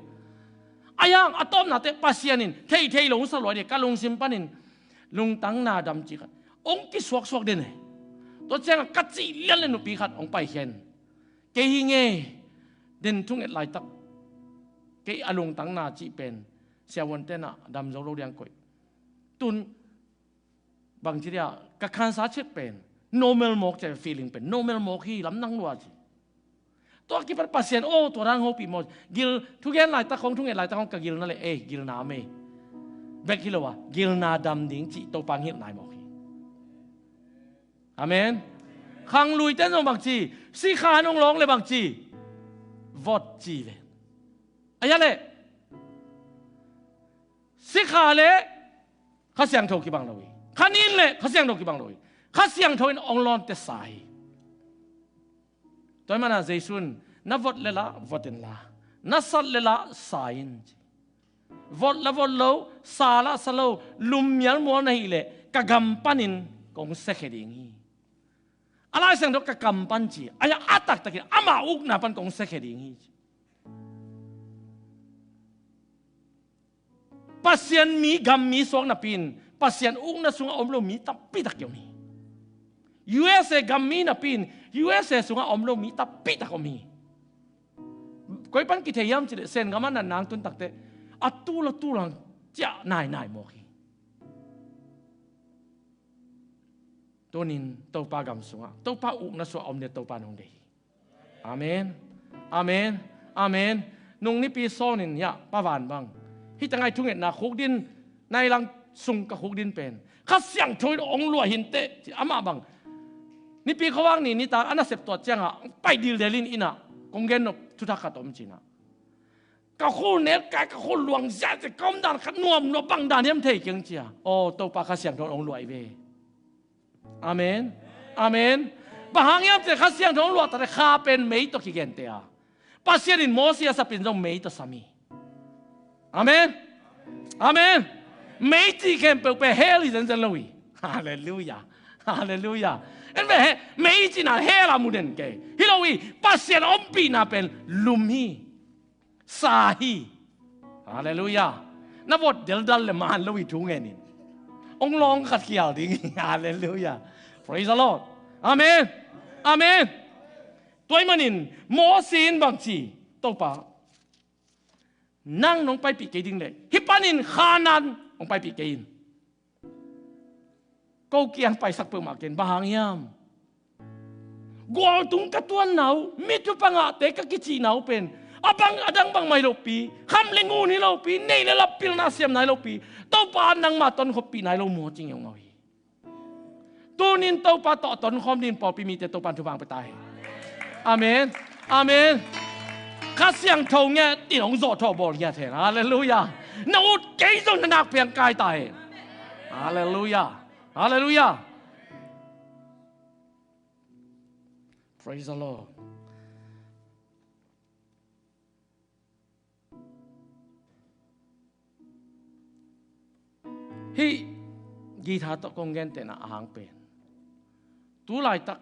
A hiang a tawpnate Pasian in theihthei lo hong sa luai dih ka lungsim panin lungtangna dam cih khat hong kisuaksuak den e. Tua ciangah ka cih lian le nupi khat hong paikhen. Kei hi ngei den thunget laitak kei a lungtangna cih pen siavuan tenah dam zo lo diang koih. Tun bangci dia ka khansa chet pen normal mawk cia feeling pen normal mawk hi lamdang lua ci. Tua kipat Pasian aw tua dang hopih maw gil thugen laitak khawng thunget laitak khawng ka gilna le ei gilna mei bek hi lo a gilna dam ding cih Topa ngilh nai mawk hi. Amen. Khangluite zong bangci sikha nong lawng le bangci vot ci ve. A hia le sikha le Kha Siangtho kibang lo hi. Kha nin le Kha Siangtho kibang lo hi. Kha Siangtho in hong lawnte sa hi. Tua hi mana Jesu in na vot le la vot in la na sat le la sa in ci. Vot la vot lo sa la sa lo lummial mual na hih leh ka gam panin kong sekhe ding hi. A Lai Siangtho ka gam pan ci a hiang a taktakin ama ukna pan kong sekhe ding hi ci. Pasian mi gam mi suak napi in Pasian ukna sungah om lo mi tampitak ki om hi. U S A gam mi napi in U S A sungah om lo mi tampitak om hi. Koi pan kithei hiam cileh Sen gam ah natna hong tun takte a tul a tul hang ciah nainai mawk hi. Tunin Topa gam sungah Topa ukna sungah om dia Topa nong deih hi. Amen. Amen. Amen. Nung nipi sawnin hiah pavan bang hih tangai thungetna khukdin nailang sung ka khukdin pen Kha Siangtho in hong luah hinteh ci amah bang nipi khuavak ni nitak a nasep tuat ciangah pai dildel in innah kong gen nop thuthak khat om cinah ka khul nek kai ka khul luang ziahziah ka om dan khat nuam nuam bang dan hiam thei keng cia aw Topa Kha Siangtho in hong luah hi ve. Amen. Amen. Bang hang hiam cih leh Kha Siangtho hong luahtakte kha pen mei tawh kigente a Pasian in Moses a sapin zong mei tawh sam hi. Amen. Amen. Mei cih khempeuh pen hell hi zenzen lo hi. Halleluiah. Halleluiah. En ve he, mei cihna hell a mu den kei hi lo hi. Pasian ompihna pen lum hi, sa hi. Halleluiah. Na vot deldal le man lo hi thu ngenin, hong lawng khat khial ding hi. Halleluiah. Praise the Lord. Amen. Amen. Tua ahih manin Mosi in bang ci? Topa, nang nong paipih kei ding leh hih panin Khanaan hong paipih kei in. Ko kiang paisak peuhmah ken, bang hang hiam? Gualtung ka tuanna uh, mi thupha ngahte ka kicihna uh pen a bang a dang bangmah hi lopi, kham le ngun hi lopi, neih le lap pilna siamna hi lopi, Topa nangmah tonkhoppihna hi lo maw ci ngeungau hi. Tunin Topa tawh tonkhawm dingin pawlpi mite Topa in thupha hong pia ta hen. Amen. Amen. Kha Siangtho ngiat in hong zawhthawh bawl ngiat hen. Halleluiah. Na ut kei zong na nakpi hong kai ta hen. Halleluiah. Halleluiah. Praise the Lord. Hih guitar tawh kong gentehna ahang pen, tu laitak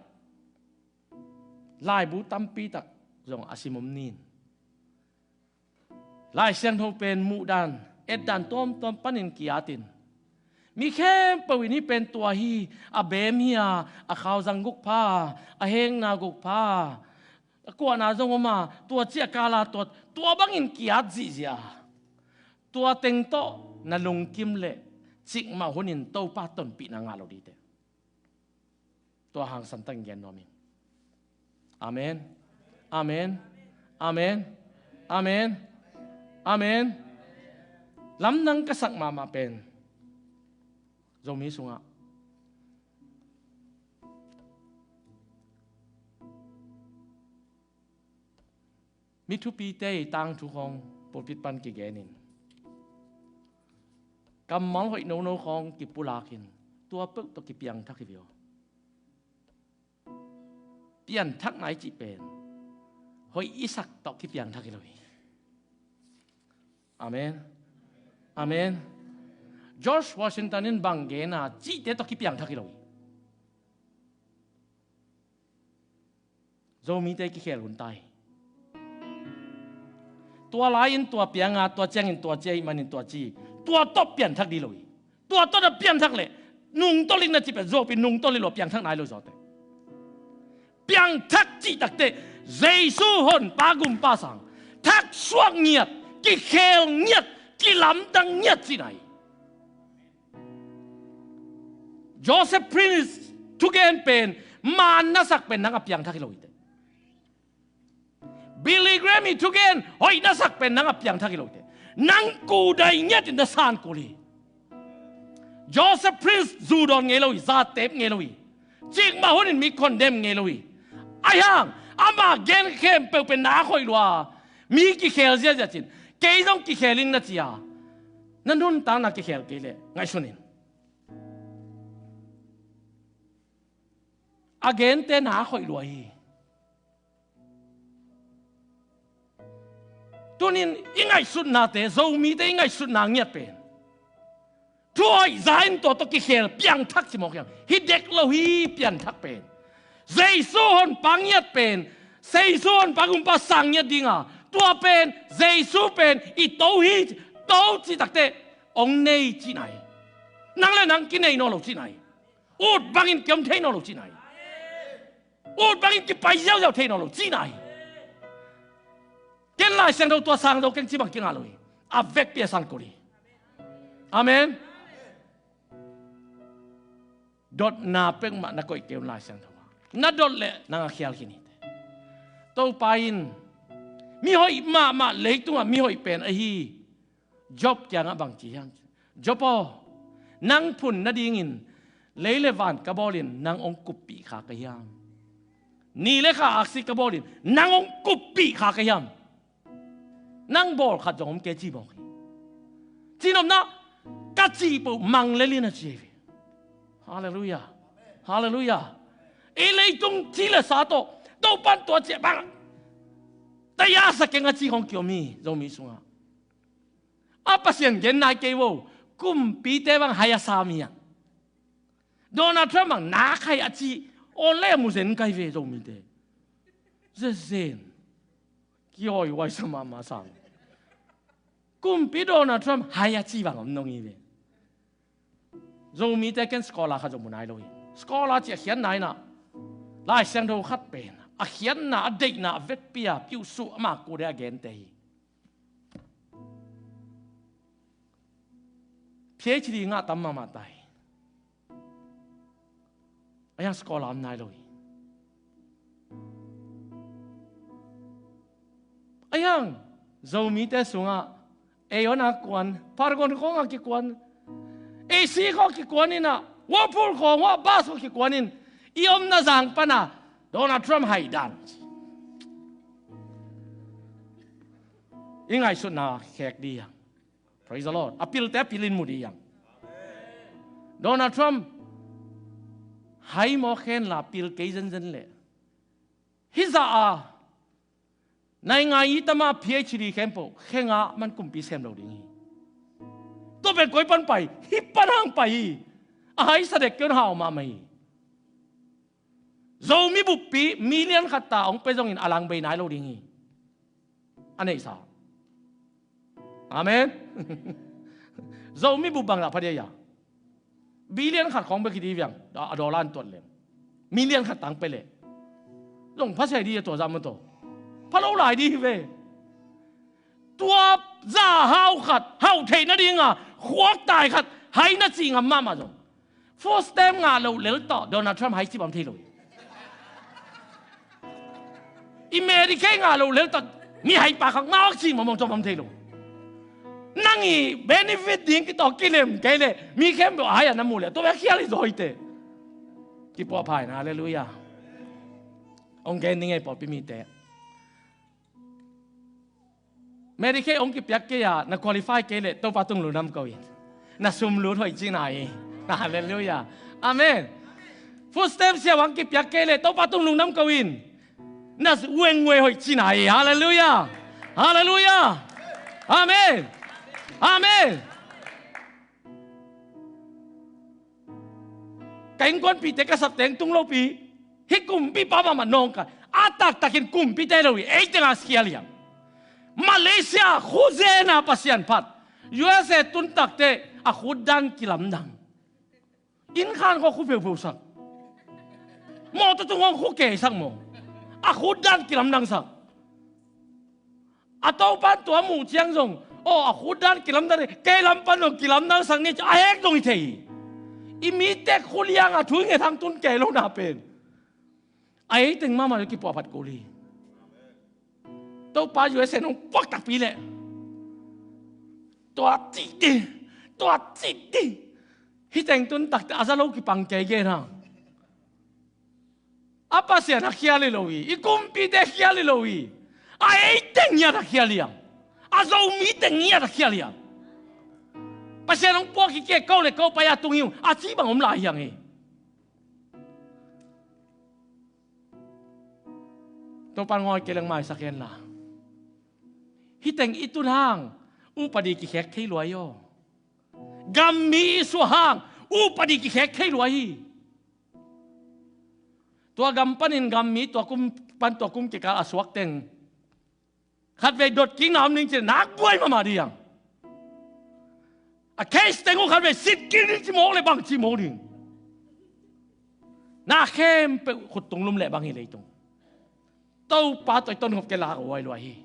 laibu tampi tak zong a sim om ning. Lai Siangtho pen muhdan, etdan tuamtuam panin ki-atin, mi khempeuh in hih pen tua hi, a beem hi a, a khauzang guk pha, a hengna guk pha, a kuahna zong om a, tua ci a kala tua, tua bangin ki-at zihziah a, tua teng tawh na lungkim leh cikmah hunin Topa tonpihna ngah lo ding hi teh. Tua hangsan takin gen nuam ing. Amen. Amen. Amen. Amen. Amen. Lamdang ka sak mahmah pen, Zomi sungah mi thupite i tangthu khawng pulpit pan kigenin, kammal hoih nono khawng kipulakin, tua peuh tawh kipiangthak hi ve aw. Pianthakna i cih pen hoih i sak tawh kipiangthak hi lo hi. Amen. Amen. George Washington in bang gen a cihte tawh kipiangthak hi lo hi. Zomite kikhel hun ta hi. Tua lai-in tua piang a, tua ciangin tua ci ahih manin tua ci. Tua tawh pianthak ding lo hi. Tua tawh na pianthak leh nungtolh in na ci pen, Zomi nungtolh hi lo, piangthak nai lo zaw teh. Piangthak cih takteh Jesu honpa gumpa sang, thaksuak ngiat, kikhel ngiat, kilamdang ngiat cihna hi. Joseph Prince thugen pen maan na sak pen nang a piangthak hi lo hi teh. Billy Graham i thugen hoih na sak pen nang a piangthak hi lo hi teh. Nang kudai ngiatin na san kul hi. Joseph Prince zu dawn ngei lo hi, zatep ngei lo hi. Cikmah hunin mi condemn ngei lo hi. Ahi hang ama gen khempeuh pen na hoih lua, mi kikhel ziazia cin, kei zong kikhel ing na ci a, na nuntakna kikhel kei leh ngaihsun in. A gente na hoih lua hi. Tunin i ngaihsutnate, Zomite i ngaihsutna ngiat pen thu hoih za in tua tawh kikhel piangthak ci mawk hiam? Hi dek lo hi. Pianthak pen Jesu honpa ngiat pen, Jesu honpa gumpa sang ngiat dinga, tua pen Jesu pen i to hi. To cih takteh hong nei cihna hi. Nang le nang kinei nawn lo cihna hi. Ut bangin kiom thei nawn lo cihna hi. Ut bangin kipai ziauziau thei nawn lo cihna hi. Ken Lai Siangtho tua sang zo keng ci bang kingah lo hi. A vekpi a sang kul hi. Amen. Dotna peuhmah na koih kei un Lai Siangtho ah. Na dot leh nang a khial khin hi teh. Topa in mi hoih mahmah, leitungah mi hoih pen ahi Job kiangah bang ci hiam? Job aw, nang phun nadingin lei le van ka bawlin nang hong kuppih kha ka hiam? Ni le kha aksi ka bawlin nang hong kuppih kha ka hiam? Nang bawl khat zong om kei ci mawk hi. Cihnopna, ka cih peuh mang le lin a ci hi ve. Halleluiah. Halleluiah. Ei leitung thi le sa tawh Topan tua ciah bang taya sa keng a ci khong kiom hi Zomi sungah. A Pasian gen nai kei vo, kumpite bang hai a sa mi ah, Donald Trump bang nak hai a ci, Online ah mu zen kai ve Zomite. Zezen. Kiawi huai sa mahmah sang. Kumpi Donald Trump hai a ci bang om nong hi ve. Zomite ken scholar khat zong mu nai lo hi. Scholar ci a khiatna in ah, Lai Siangtho khat pen a khiatna, a deihna, a vekpi a piuhsuh ama kute a gente hi. PhD ngah tam mahmah ta hi. A hiang scholar om nai lo hi. A hiang Zomite sungah Eon a kuan, Paragon khawng a kikuan, AC khawng kikuan in ah, Whirlpool khawng ah, bus khawng kikuan in, i omna zang pan a Donald Trump hai dan. I ngaihsutna khek dih hiang. Praise the Lord. A pilte a pil in mu dih hiang. Donald Trump hai mawk hen la pil kei zenzen leh, hih zah a nai ngai i tam a PhD khempeuh khe ngah man kumpi sem lo ding hi. Tua pen koi pan pai, hih pan hang pai hi. A haisa dek kei un hau mahmah hi. Zomi buppi million khat ta hong pia zongin a lang bei nai lo ding hi. A neihsa. Amen. Zomi bup bang lah pha dia, billion khat khawng bek hi dih viang, a dollar an tuat leng. Million khat tang pia leh zong pha sia dih a, tua zah maw taw. Pha lo lai dih hi ve. Tua zah hau khat hauh theih nading a khuaktai khat hai na cih ngam mahmah zong, food stamp ngah loh lel tawh Donald Trump hai cih bang om thei lo hi. I Medicaid ngah loh lel tawh mi haipa khat ngah awk cih mawkmawk tawh bang om thei lo. Nang i benefit ding kitawh kilem kei leh mi khempeuh a hai a na muh leh tua bek khial hi zaw hi teh. Kipuahpha in, halleluiah. Hong gen ning ei, pawlpi mite. Medicaid hong kipiak kei a na qualify kei leh Topa tung lungdam ko in. Na sum lut hoih cihna hi. Halleluiah. Amen. Food stamp siau hong kipiak kei leh Topa tung lungdam ko in. Na wengwe hoih cihna hi. Halleluiah. Halleluiah. Amen. Amen. Ka innkuanpihte ka sapteng tung lopi, hih kumpipa mahmah nawngkai. A taktakin kumpite lo hi, ei teng a khial hiam? Malaysia khuzena Pasian phat, U S A tun takte a khut dan kilamdang. Inn khan khawng khu pheupheu sak, mawtaw tung khawng khu kei sak maw. A khut dan kilamdang sak. A topan tua muh ciang zong, aw, a khut dan kilamdang ni, kei lam pan zong kilamdang sak ni ci a hek zong hi thei hi. I mite khu liang a thu i nget hang tun kei lo na pen. A ei teng mahmah kipuah phat kul hi. Topa U S A nong puak takpi leh tua cih dih, tua cih dih. Hih teng tun takte a za lo kipang kei gen hang. A Pasian a khial hi lo hi. I kumpite khial hi lo hi. A ei teng ngiat a khial hiam? A Zomi teng ngiat a khial hiam? Pasian hong puak hi kei, ko le ko pai a tung hi ung a ci bang om lai hiang hi. Topan ngawi kei leng maisak hen la. Hih teng i tun hang upadi kikhek thei luai aw. Gammi i suah hang upadi kikhek thei luai hi. Tua gam panin gammi tua kum pan tua kum kikal a suak teng khatvei dot kikna om ding ci leh nak buai mahmah ding hiang. A case teng uh khatvei sit kik ding ci mawk leh bang ci mawk ding. Na khempeuh khut tung lum leh bang hi leitung. Topa tawh i tonkhop kei la huai lua hi.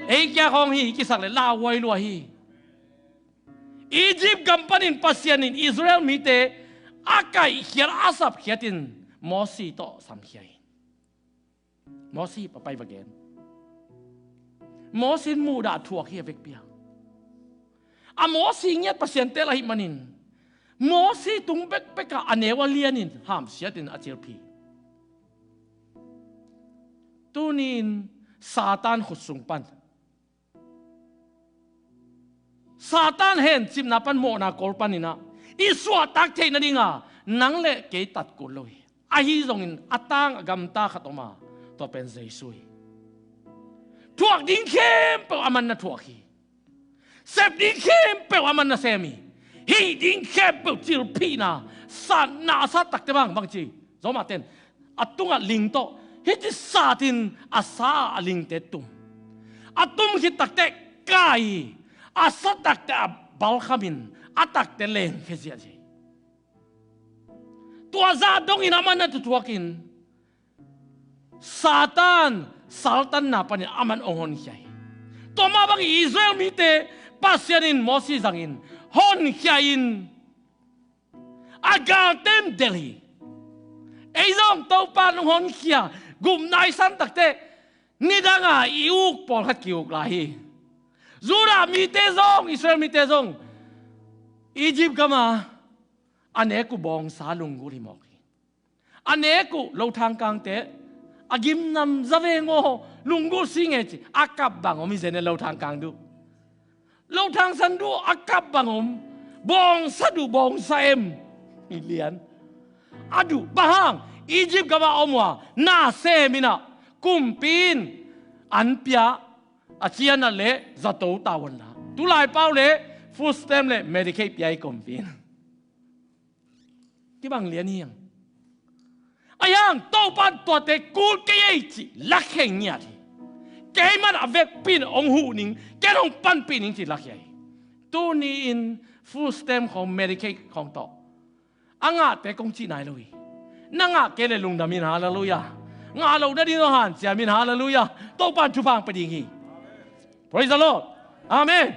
Ei kia khawng hi i kisak leh la huai lua hi. Egypt gam panin Pasian in Israel mite a kaihkhiat a sapkhiat in Mosi tawh samkhia hi. Mosi papai va gen. Mosi in muhdah thuak hi a vekpi a. A Mosi ngiat Pasian tel ahih manin Mosi tung bekbek ah a neu a lianin hamsiatin a cilphi. Tuni-in Satan khut sung pan, Satan hencipna pan mawhna kol panin ah i suahtak theih nading a nang le kei tat kul lo hi. Ahi zongin a tang a gamta khat om a, tua pen Jesu hi. Thuak ding khempeuh aman na thuak hi. Sep ding khempeuh aman na sem hi. Hih ding khempeuh cilphihna, satna a sat takte bang bang ci. Zawmah ten a tungah ling tawh hiti satin a sa a lingte tum. A tum khit takteh kai, a sa takteh a balkhamin a takte lengkhia ziahziah hi. Tua zah dongin amah na thutuakin Satan saltanna panin aman hong honkhia hi. Tua mah bangin Israel mite Pasian in Moses zangin honkhia in a galten delh hi. Ei zong Topa nong honkhia gupna i san takteh nidanga i uk pawlkhat ki-uk lai hi. Judah mite zong, Israel mite zong Egypt gama a nek uh bawngsa lunggulh hi mawk hi. A nek uh lothang kangte a gimnam zaveng aw, lunggulh si nge ci a kap bang om hi zen e. Lothang kang duh, lothang san duh a kap bang om. Bawngsa duh, bawngsa em hi lian. A duh bang hang Egypt gama om uh a na sem in ah kumpi in an pia a cianat le zato tavuan la, tulai pau le food stamp le Medicaid pia hi kumpi in. Kibang lian hi hang. Ahi hang Topa in tuate kul kei ei cih lakhia ngiat hi. Keiman a vekpi in hong huh ning, ken hong panpih ning cih lakhia hi. Tuni-in food stamp khawng, Medicaid khawng tawh a ngahte kong cih nai lo hi. Na ngah kei leh lungdam in, halleluiah. Ngah loh nading zong hanciam in, halleluiah. Topa in thupha hong pia ding hi. Praise the Lord. Amen.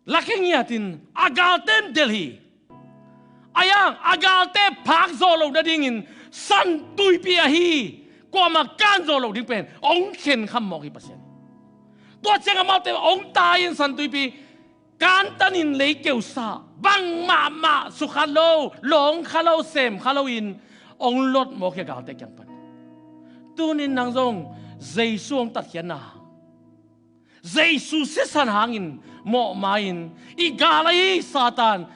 Lakhia ngiatin a galten delh hi. Ahi hang a galte phak zawh loh nadingin San Tuipi ahi kuamah kan zawh loh ding pen hong khenkham mawk hi Pasian. Tua ciang amaute hong tai-in San Tuipi kantanin lei keusa, bangmahmah sukha lo, lawngkha lo, semkha loin hong lot mawk hi a galte kiang pan. Tunin nang zong Jesu hong tatkhiatna, Jesu sisan hangin mawhma-in i gal ahi Satan,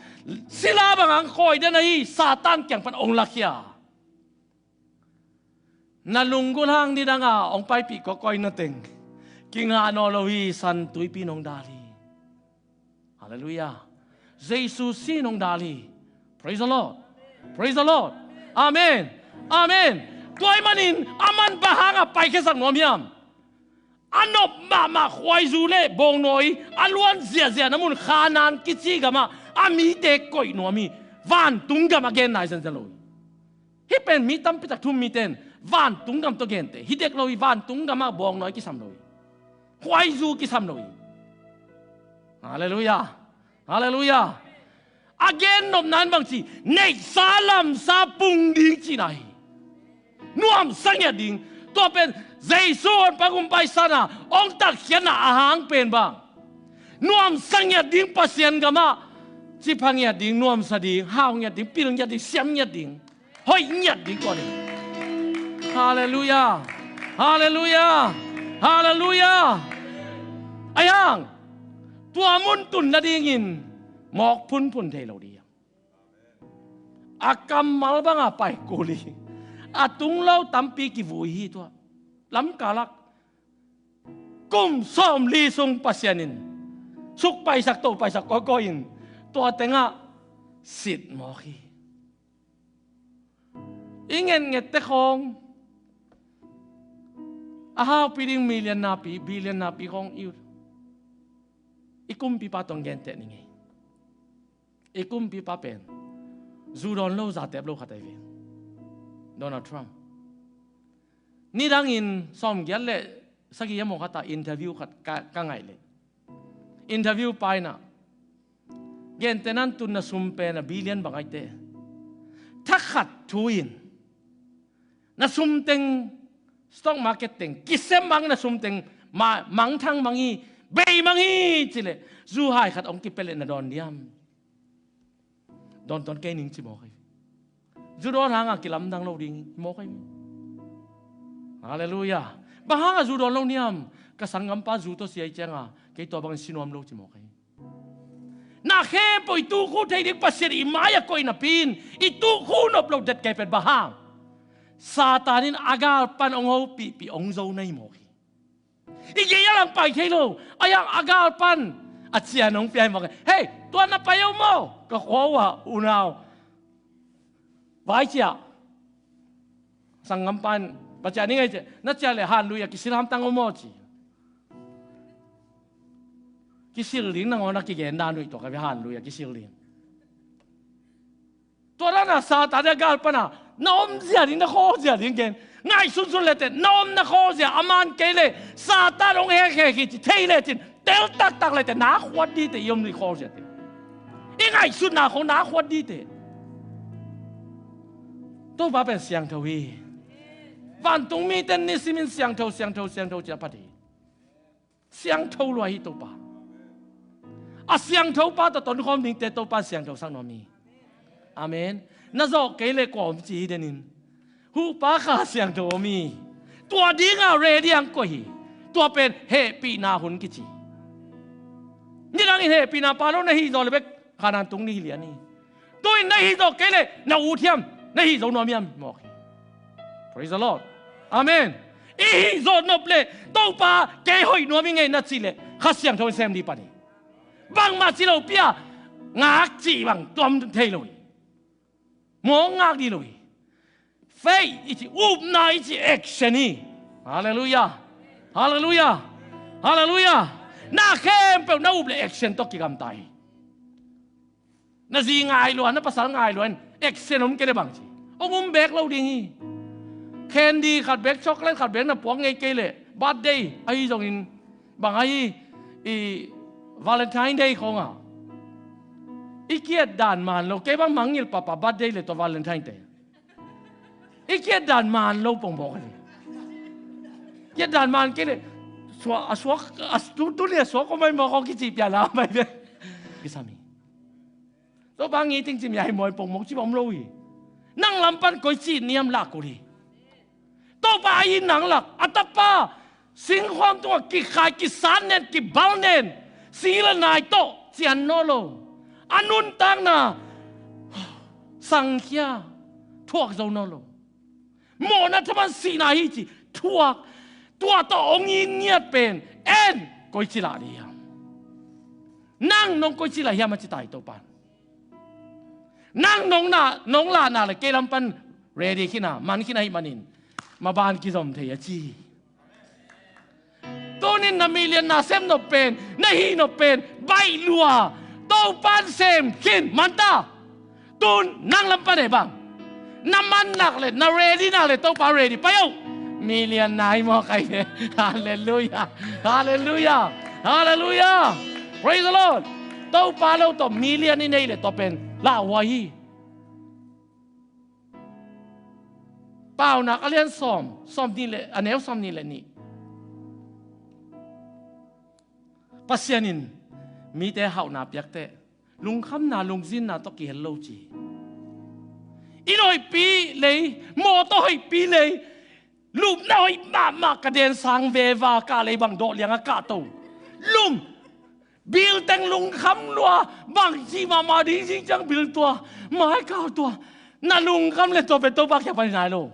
sila bang hang khawi den ahi Satan kiang pan hong lakhia. Na lunggulh hang nidanga hong paipih kawikawi na teng kingah nawn lo hi. San Tuipi in hong dal hi. Halleluiah. Jesu si in hong dal hi. Praise the Lord. Praise the Lord. Amen. Amen. Tua ahih manin aman bang hangah paikhiasak nuam hiam? A nop mahmah khuaizu le bawngnawi a luan ziahziahna mun Khanaan kici gamah a mite koih nuam hi. Vantung gam a gen nai zenzen lo hi. Hih pen mi tampitak thu-um mite in vantung gam tawh gente hi dek lo hi. Vantung gamah bawngnawi kisam lo hi. Khuaizu kisam lo hi. Halleluiah. Halleluiah. A gen nopna in bangci, neihsa lamsa pung ding cihna hi. Nuamsa ngiat ding. Tua pen Jesu hong pang hong paisan a hong tatkhiatna a hang pen bang, nuamsa ngiat ding Pasian gamah. Cipha ngiat ding, nuamsa ding, hau ngiat ding, pil ngiat ding, siam ngiat ding, hoih ngiat ding tua hi. Halleluiah. Halleluiah. Halleluiah. Ahi hang tua mun tun nadingin mawk phunphun thei lo ding. A kammal banga pai kul hi. A tung lo tampi kivui hi tua. Lamkal ah kum sawmli sung Pasian in suk paisak, to paisak kawikawi in tua tengah sit mawk hi. I ngetngette khawng a haupi ding million napi, billion napi khawng i ut. I kumpipa tawh hong genteh ning ei. I kumpipa pen zu dawn lo, zatep lo khat ahi ve. Donald Trump. Nidangin sawmgiat le sagih a maw khat a interview khat ka, ka ngaih leh, interview pa in ah, gentehna-in tun na sum pen a billion bang ahih teh, thakhat thu-in na sum teng, stock market teng kisem mang, na sum teng ma-, mangthang mang hi, bei mang hi ci leh, zu hai khat hong kipia leh na dawn diam? Dawn tuan kei ning ci mawk hi. Zu dawn hanga kilamdang lo ding hi mawk hi. Halleluiah. Bang hanga zu dawn lo niam? Ka sanggampa zu tawh si ahih cianga kei tua bangin si nuam lo ci mawk hi. Na khempeuh i tukhu thei ding Pasian i mai-ah koih napi-in i tukhu nop loh det kei pen bang hang? Satan in a gal pan hong hopihpih hong zo na hi mawk hi. I gei a lang pai thei lo. Ahi hang a gal pan, A cian hong pia hi mawk. Hei, tua na pai uh maw? Ka khua uh ah unau vai ciah. Sanggam pan, Pasian ning ei ciah, na ciah le hanlui a kisil hamtang uh maw ci. Kisil ding nangawn a kigen dan uh hi tua ka bia hanlui a kisil ding. Tua dan a Satan a gal pana na om zia ding na khawl zia ding gen. Ngaihsunsun le teh na om na khawl zia a man kei le Satan hong hekhek hi ci thei le cin tel taktak le teh na khuat di teh i om ni khawl zia teh. I ngaihsutna khong na khuat di teh. Topa pen siangtho hi. Vantung mite nisimin siangtho, siangtho, siangtho ci a phat hi. Siangtho lua hi Topa. A siangtho pa tawh tonkhawm dingte Topa siangtho sak nuam hi. Amen. Na zawh kei le kua om ci hi denin. Hupa kha siangtho om hi. Tua dinga ready ang koih hi. Tua pen hehpihna hun kici. Nidangin hehpihna pa lo na hih zawh le bek Khanaan tung ni hi lian hi. Tuin na hih zawh kei le na ut hiam, na hih zo nuam hiam mawk hi. Praise the Lord. Amen. I hih zawh nop le Topa kei hoih nuam hi ngei na cih le Kha Siangtho in sem dih pan hi. Bangmah ci lo pia ngak cih bang tuam thei lo hi. Mawk ngak dih lo hi. Faith i ci upna i ci action hi. Halleluiah. Halleluiah. Halleluiah. Na khempeuh na up le action tawh kigamta hi. Na zi ngai lua, na pasal ngai lua in action om kei le bang ci. Hong um bek lo ding hi. Candy khat bek, chocolate khat bek na puak ngei kei le birthday ahi zongin bang ahi i Valentine Day khawngah i kiat dan man lo, kei bang mangngilh papa birthday le tua Valentine te. I kiat dan man lo pongpong a ni. Kiat dan man kei le sua, a suak, a tu, tu le a suak ko mai mawk ko kici pia la mai be. Kisami. Topa ngi ting ci mi ai moi pongpong ci bang om lo hi. Nang lam pan koi ci niam la ko li. Topa a inn nang lak a tapa singkhuam tungah kikhai, kisat nen, kibal nen, si le nai tawh cian nawn lo. A nuntakna sangkhia thuak zo nawn lo. Mawhna thaman sihna hi ci thuak. Tua tawh hong in ngiat pen en koi ci lah dih hiam? Nang nong koi ci lah hiam a ci tai Topan. Nang nong na, nong lahna le kei lam pan ready khin a, man khin ahih manin maban kizom thei a ci. Tunin na million na sem nop pen, na hih nop pen baih lua. Topan sem khin manta. Tun nang lam pan e bang na man nak le, na ready nak le Topa ready pai o. Million na hi maw kai le. Halleluiah. Halleluiah. Halleluiah. Praise the Lord. Topa lo tawh million i nei le tua pen lauhuai hi. Paunak a lian sawm, sawm nih le, a neu sawm nih le nih. Pasian in mite hauhna piakte lungkhamna, lungzinna tawh kihel lo ci. Inn hoihpi lei, mawtaw hoihpi lei, lupna hoih mahmah ka den sang veva kah lei bang dawh liang a kahto. Lum, bil teng lungkham lua, bang ci mahmah ding zing ciang bil tua, mai kau tua. Na lungkham le tua pen Topa kiang pan hi nai lo.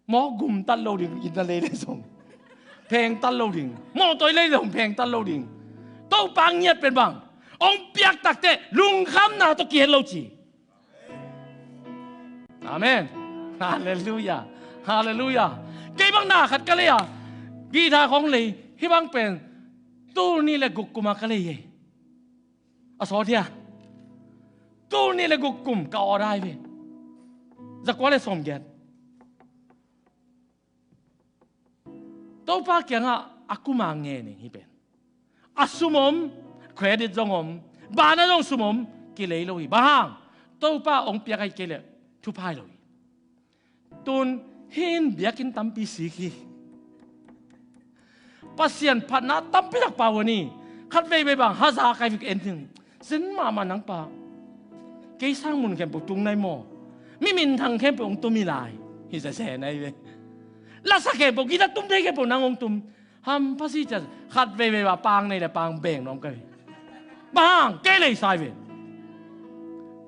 Maw gum tat lo ding, inn a lei le zong pheng tat lo ding. Mawtaw i lei le zong pheng tat lo ding. Topa ngiat pen bang hong piak takte lungkhamna tawh kihel lo ci. Amen. Halleluiah. Halleluiah. Kei bang na khat ka lei a, guitar khong lei, hih bang pen tul nih le guk kum a ka lei hi. A sawt hia? Tul nih le guk kum ka order hi ve. Zakua le sawmgiat. Topa kiangah a kuma nge ning hi pen. A sum om, credit zong om, bana zong sum om, kilei lo hi. Bang hang? Topa hong piak ahi kei le thupha hi lo hi. Tun hin biakinn tampi sik hi. Pasian phatna tampi tak pau a ni. Khat veivei bang haza kai vik en ting. Sin mahmah nang pa. Kei sang mun khempeuh tung nai maw? Mi minthang khempeuh hong tum hi lai. Hi sese nai ve. Lasa khempeuh, guitar tum thei khempeuh nang hong tum. Hampha si cia khat veivei bang pang nei le pang beng nuam kai. Bang hang kei lei sai ve.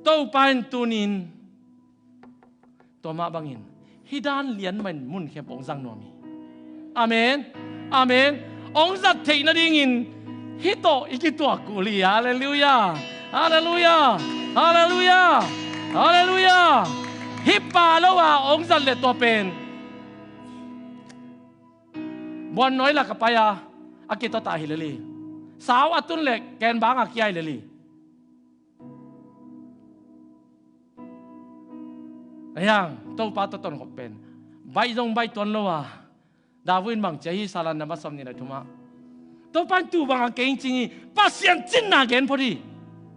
Topa in tunin tua mah bangin hih dan lian mah in mun khempeuh hong zang nuam hi. Amen. Amen. Hong zat theih nadingin Hih tawh i kituak kul hi. Halleluiah. Halleluiah. Halleluiah. Halleluiah. Hih pa lo a ong zat le tua pen buan nawi lak a pai a, a kitawtah hi lel hi. Sau a tun le ken bang a kia hi lel hi. Ahiang Topa tawh tonkhop pen baih zong baih tuan lo a, David in bang ci a, hih Salan namba sawmnih le thum ah, Topa in tu bang a kei hong cing hi. Pasian cinna gen phot hi.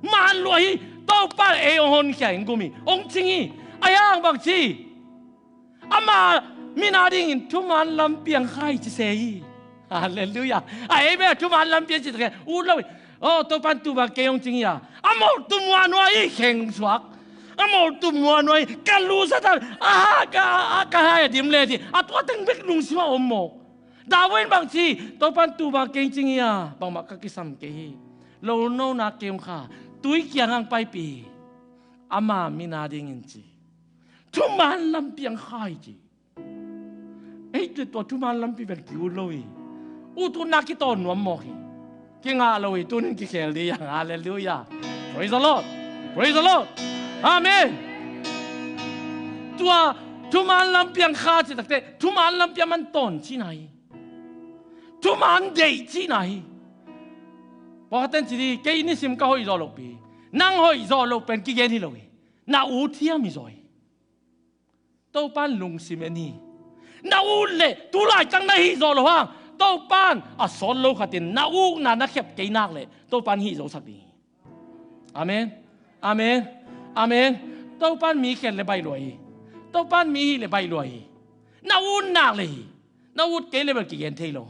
Maan lua hi. Topa in ei hong honkhia in gum hi, hong cing hi. Ahiang bang ci, ama min a dingin thuman lampi hong kha hi ci se hi. Halleluiah. A ei bek a thuman lampi hong ci tak hi, ut lo hi. Aw, Topa in tu bang kei hong cing hi a, a mawh tum huanhuai hi, kheng suak. A mawh tum huanhuai hi, ka lu sa ta, a ha, ka, a ka hai a dim le ci. A tua teng bek lungsim a om mawk. David in bang ci, Topa in tu bang kei hong cing hi a, bangmah ka kisam kei hi. Lo nona kei hong kha, tui kiang hong paipih hi. Ama min a dingin ci. Thuman lampi hong kha hi ci. Ei, tua thuman lampi pen ki-ut lo hi. Ut utna kitawn nuam mawk hi. Kingah lo hi, tunin kikhel ding hi hang. Halleluiah. Praise the Lord. Praise the Lord. Amen. Tua thuman lampi hong kha ci takteh, thuman lampi a man tawn cihna hi. Thuman deih cihna hi. Pawlkhat ten ci ding, kei nisim ka hoih zawh lohpi. Nang hoih zawh loh pen kigen hi lo hi. Na ut hiam hi zaw hi. Topa in lungsim en hi. Na ut leh tu laitak na hih zawh loh hang, Topa in a sawt lo khat in na ukna na khep kei nak leh Topa in hih zosak ding hi. Amen. Amen. Amen. Topa in mi khen leh baih lua hi. Topa in mi hih leh baih lua hi. Na ut nak leh hi. Na ut kei leh bel kigen thei lo.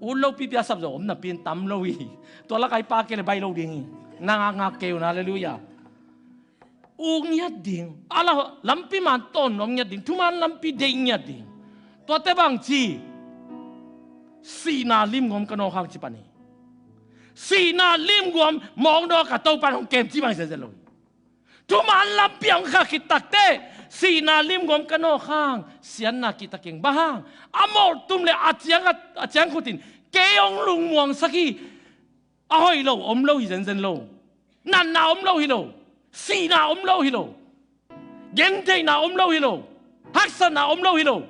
Ut lo pipi a sapzawh om napi in tam lo hi. Tua lak a i pa kei leh baih lo ding hi. Na ngakngak kei un. Halleluiah. Ut ngiat ding. A la lampi man tawn nuam ngiat ding. Thuman lampi deih ngiat ding. Tuate bang ci, sihna limguam ka nawk hang ci pan hi. Sihna limguam mawk nawk a Topa in hong kem cih bang hi zenzen lo hi. Thuman lampi hong kha khit takteh, sihna limguam ka nawk hang, siatna kihta keng. Bang hang? A mawh tum le a ciang, a ciang khut in kei hong lungmuangsak hi. A hoih lo om lo hi zenzen lo. Natna om lo hi lo. Sihna om lo hi lo. Gentheihna om lo hi lo. Haksatna om lo hi lo.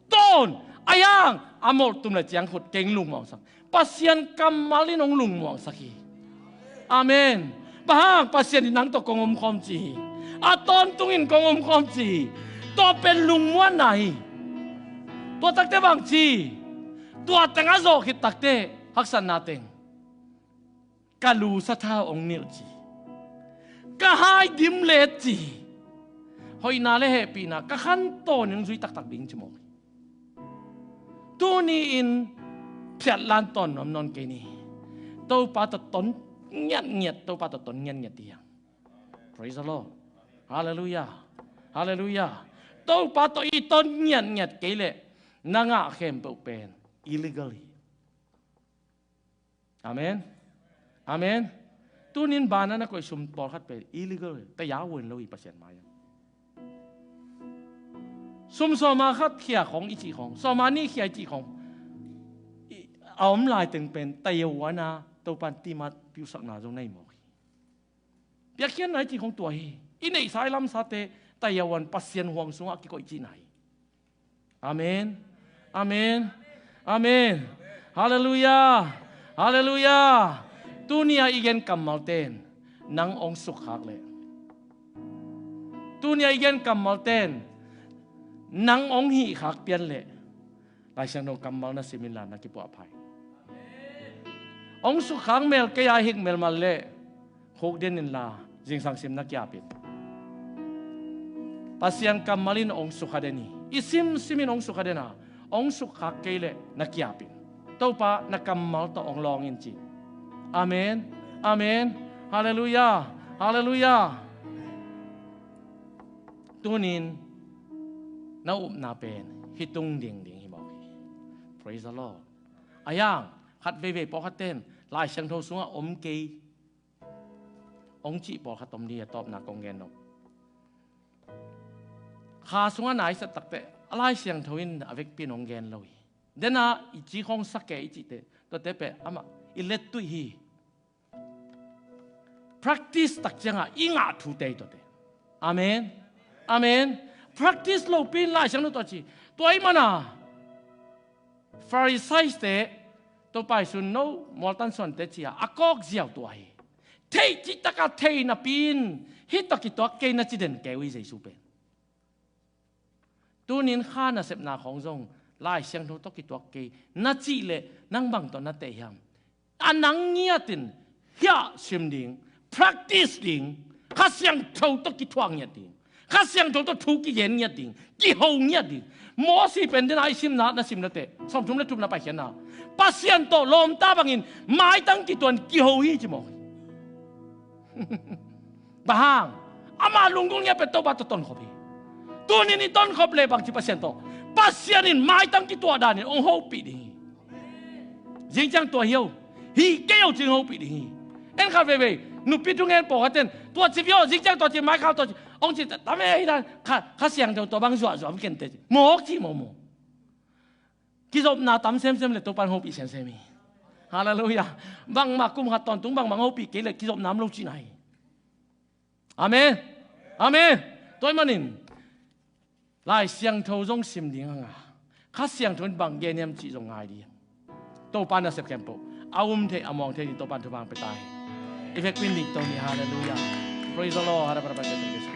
Tawn, ahiang, a mawh tum le ciang khut kei hong lungmuangsak. Pasian kammal in hong lungmuangsak hi. Amen. Bang hang? Pasian in nang tawh kong omkhawm ci hi. A tawntung in kong omkhawm ci hi. Tua pen lungmuanna hi. Tua takteh bang ci, tua teng a zawh khit takteh haksatna teng, ka lu sathau hong nilh ci. Ka hai dim let ci. Hoihna le hehpihna ka khantawn in hong zui taktak ding ci mawk hi. Tuni-in phiatlan tawn nuam nawn kei ni. Topa tawh ton ngiatngiat, Topa tawh ton ngiatngiat hi hang. Praise the Lord. Halleluiah. Halleluiah. Topa tawh i ton ngiatngiat kei leh na ngah khempeuh pen illegal hi. Amen. Amen. Tunin banana koih sum pawlkhat pen illegal hi. Taya wen lo hi Pasian mai-ah. Sum sawma khat khia khong i cih khong, sawma nih khia i cih khong, a om laiteng pen taya wan a Topan timat piusakna zong na hi mawk hi. Piakkhiatna i cih khong tua hi. I neihsa i lamsate taya wan Pasian huang sungah kikoih cihna hi. Amen. Amen. Amen. Halleluiah. Halleluiah. Tuni-a i gen kammalte in nang hong sukkhak leh, tuni-a i gen kammalte in nang hong hihkhak pian leh, Laisiangtho kammal na sim inla na kipuahpha hi. Hong sukkhak mel kei a hih melmal leh khukden inla zingsang sim na kiap in. Pasian kammal in hong sukha den hi. I simsim in hong sukha den a, hong sukkhak kei leh na kiap in. Topa, na kammal tawh hong lawng in ci. Amen. Amen. Halleluiah. Halleluiah. Tunin na upna pen hih tung dingding hi mawk hi. Praise the Lord. Ahiang, khat veivei pawlkhatte in Laisiangtho sungah om kei hong cih pawlkhat om ding hi. A tawpna kong gen nop, kha sungah na i sat takteh a Laisiangtho in a vekpi in hong gen lo hi. Dena i ci khong sa kei i cihte, tuate pen amah i lettuih hi. Practice tak ciangah i ngah thute hi tuate. Amen. Amen. Practice lopi in Lai Siangtho tawh ci. Tua ahih mana Pharisee-te, Topa Jesu in no mualtan suante ci-a a kawk ziau tua hi. Theih citak a thei napi in hih tawh kituak kei na ci den kei uh hi Jesu pen. Tunin kha nasepna khawng zong Lai Siangtho tawh kituak kei na cih leh nang bang tawh na teh hiam? A nang ngiatin hiah sim ding, practice ding, Kha Siangtho tawh kithuah ngiat ding, Kha Siangtho tawh thu kigen ngiat ding, kiho ngiat ding. Moses pen den a i simna na sim na teh, sawmthum le thumna paikhiatna, Pasian tawh lawmta bangin maitang kituan kiho hi ci mawk hi. Bang hang? Ama lunggulh ngiat pen Topa tawh tonkhop hi. Tunin i tonkhop leh bangci Pasian tawh, Pasian in maitang kituah danin hong hopih ding hi. Zingciang tua hi o, hi kei o cin hopih ding hi. En khat veivei nupi thungen pawlkhat ten tua ci vio, zingciang tua ci, maikhal tua ci, hong ci tam e hi dan. Kha, Kha Siangtho tua bang zuahzuah om kente ci mawk ci mawkmawk. Kizopna tam semsem le Topa in hopih semsem hi. Halleluiah. Bangmah kum khat tawntung bangmah hong hopih kei le kizopna om lo cihna hi. Amen. Amen. Tua ahih manin Lai Siangtho zong sim ding hang a, Kha Siangtho in bang gen hiam cih zong ngai ding. Topa nasep khempeuh a um thei a muang thei ding Topa in thupha hong pia ta hi. I vekpi in ding to ni. Halleluiah. Praise the Lord. Halleluiah.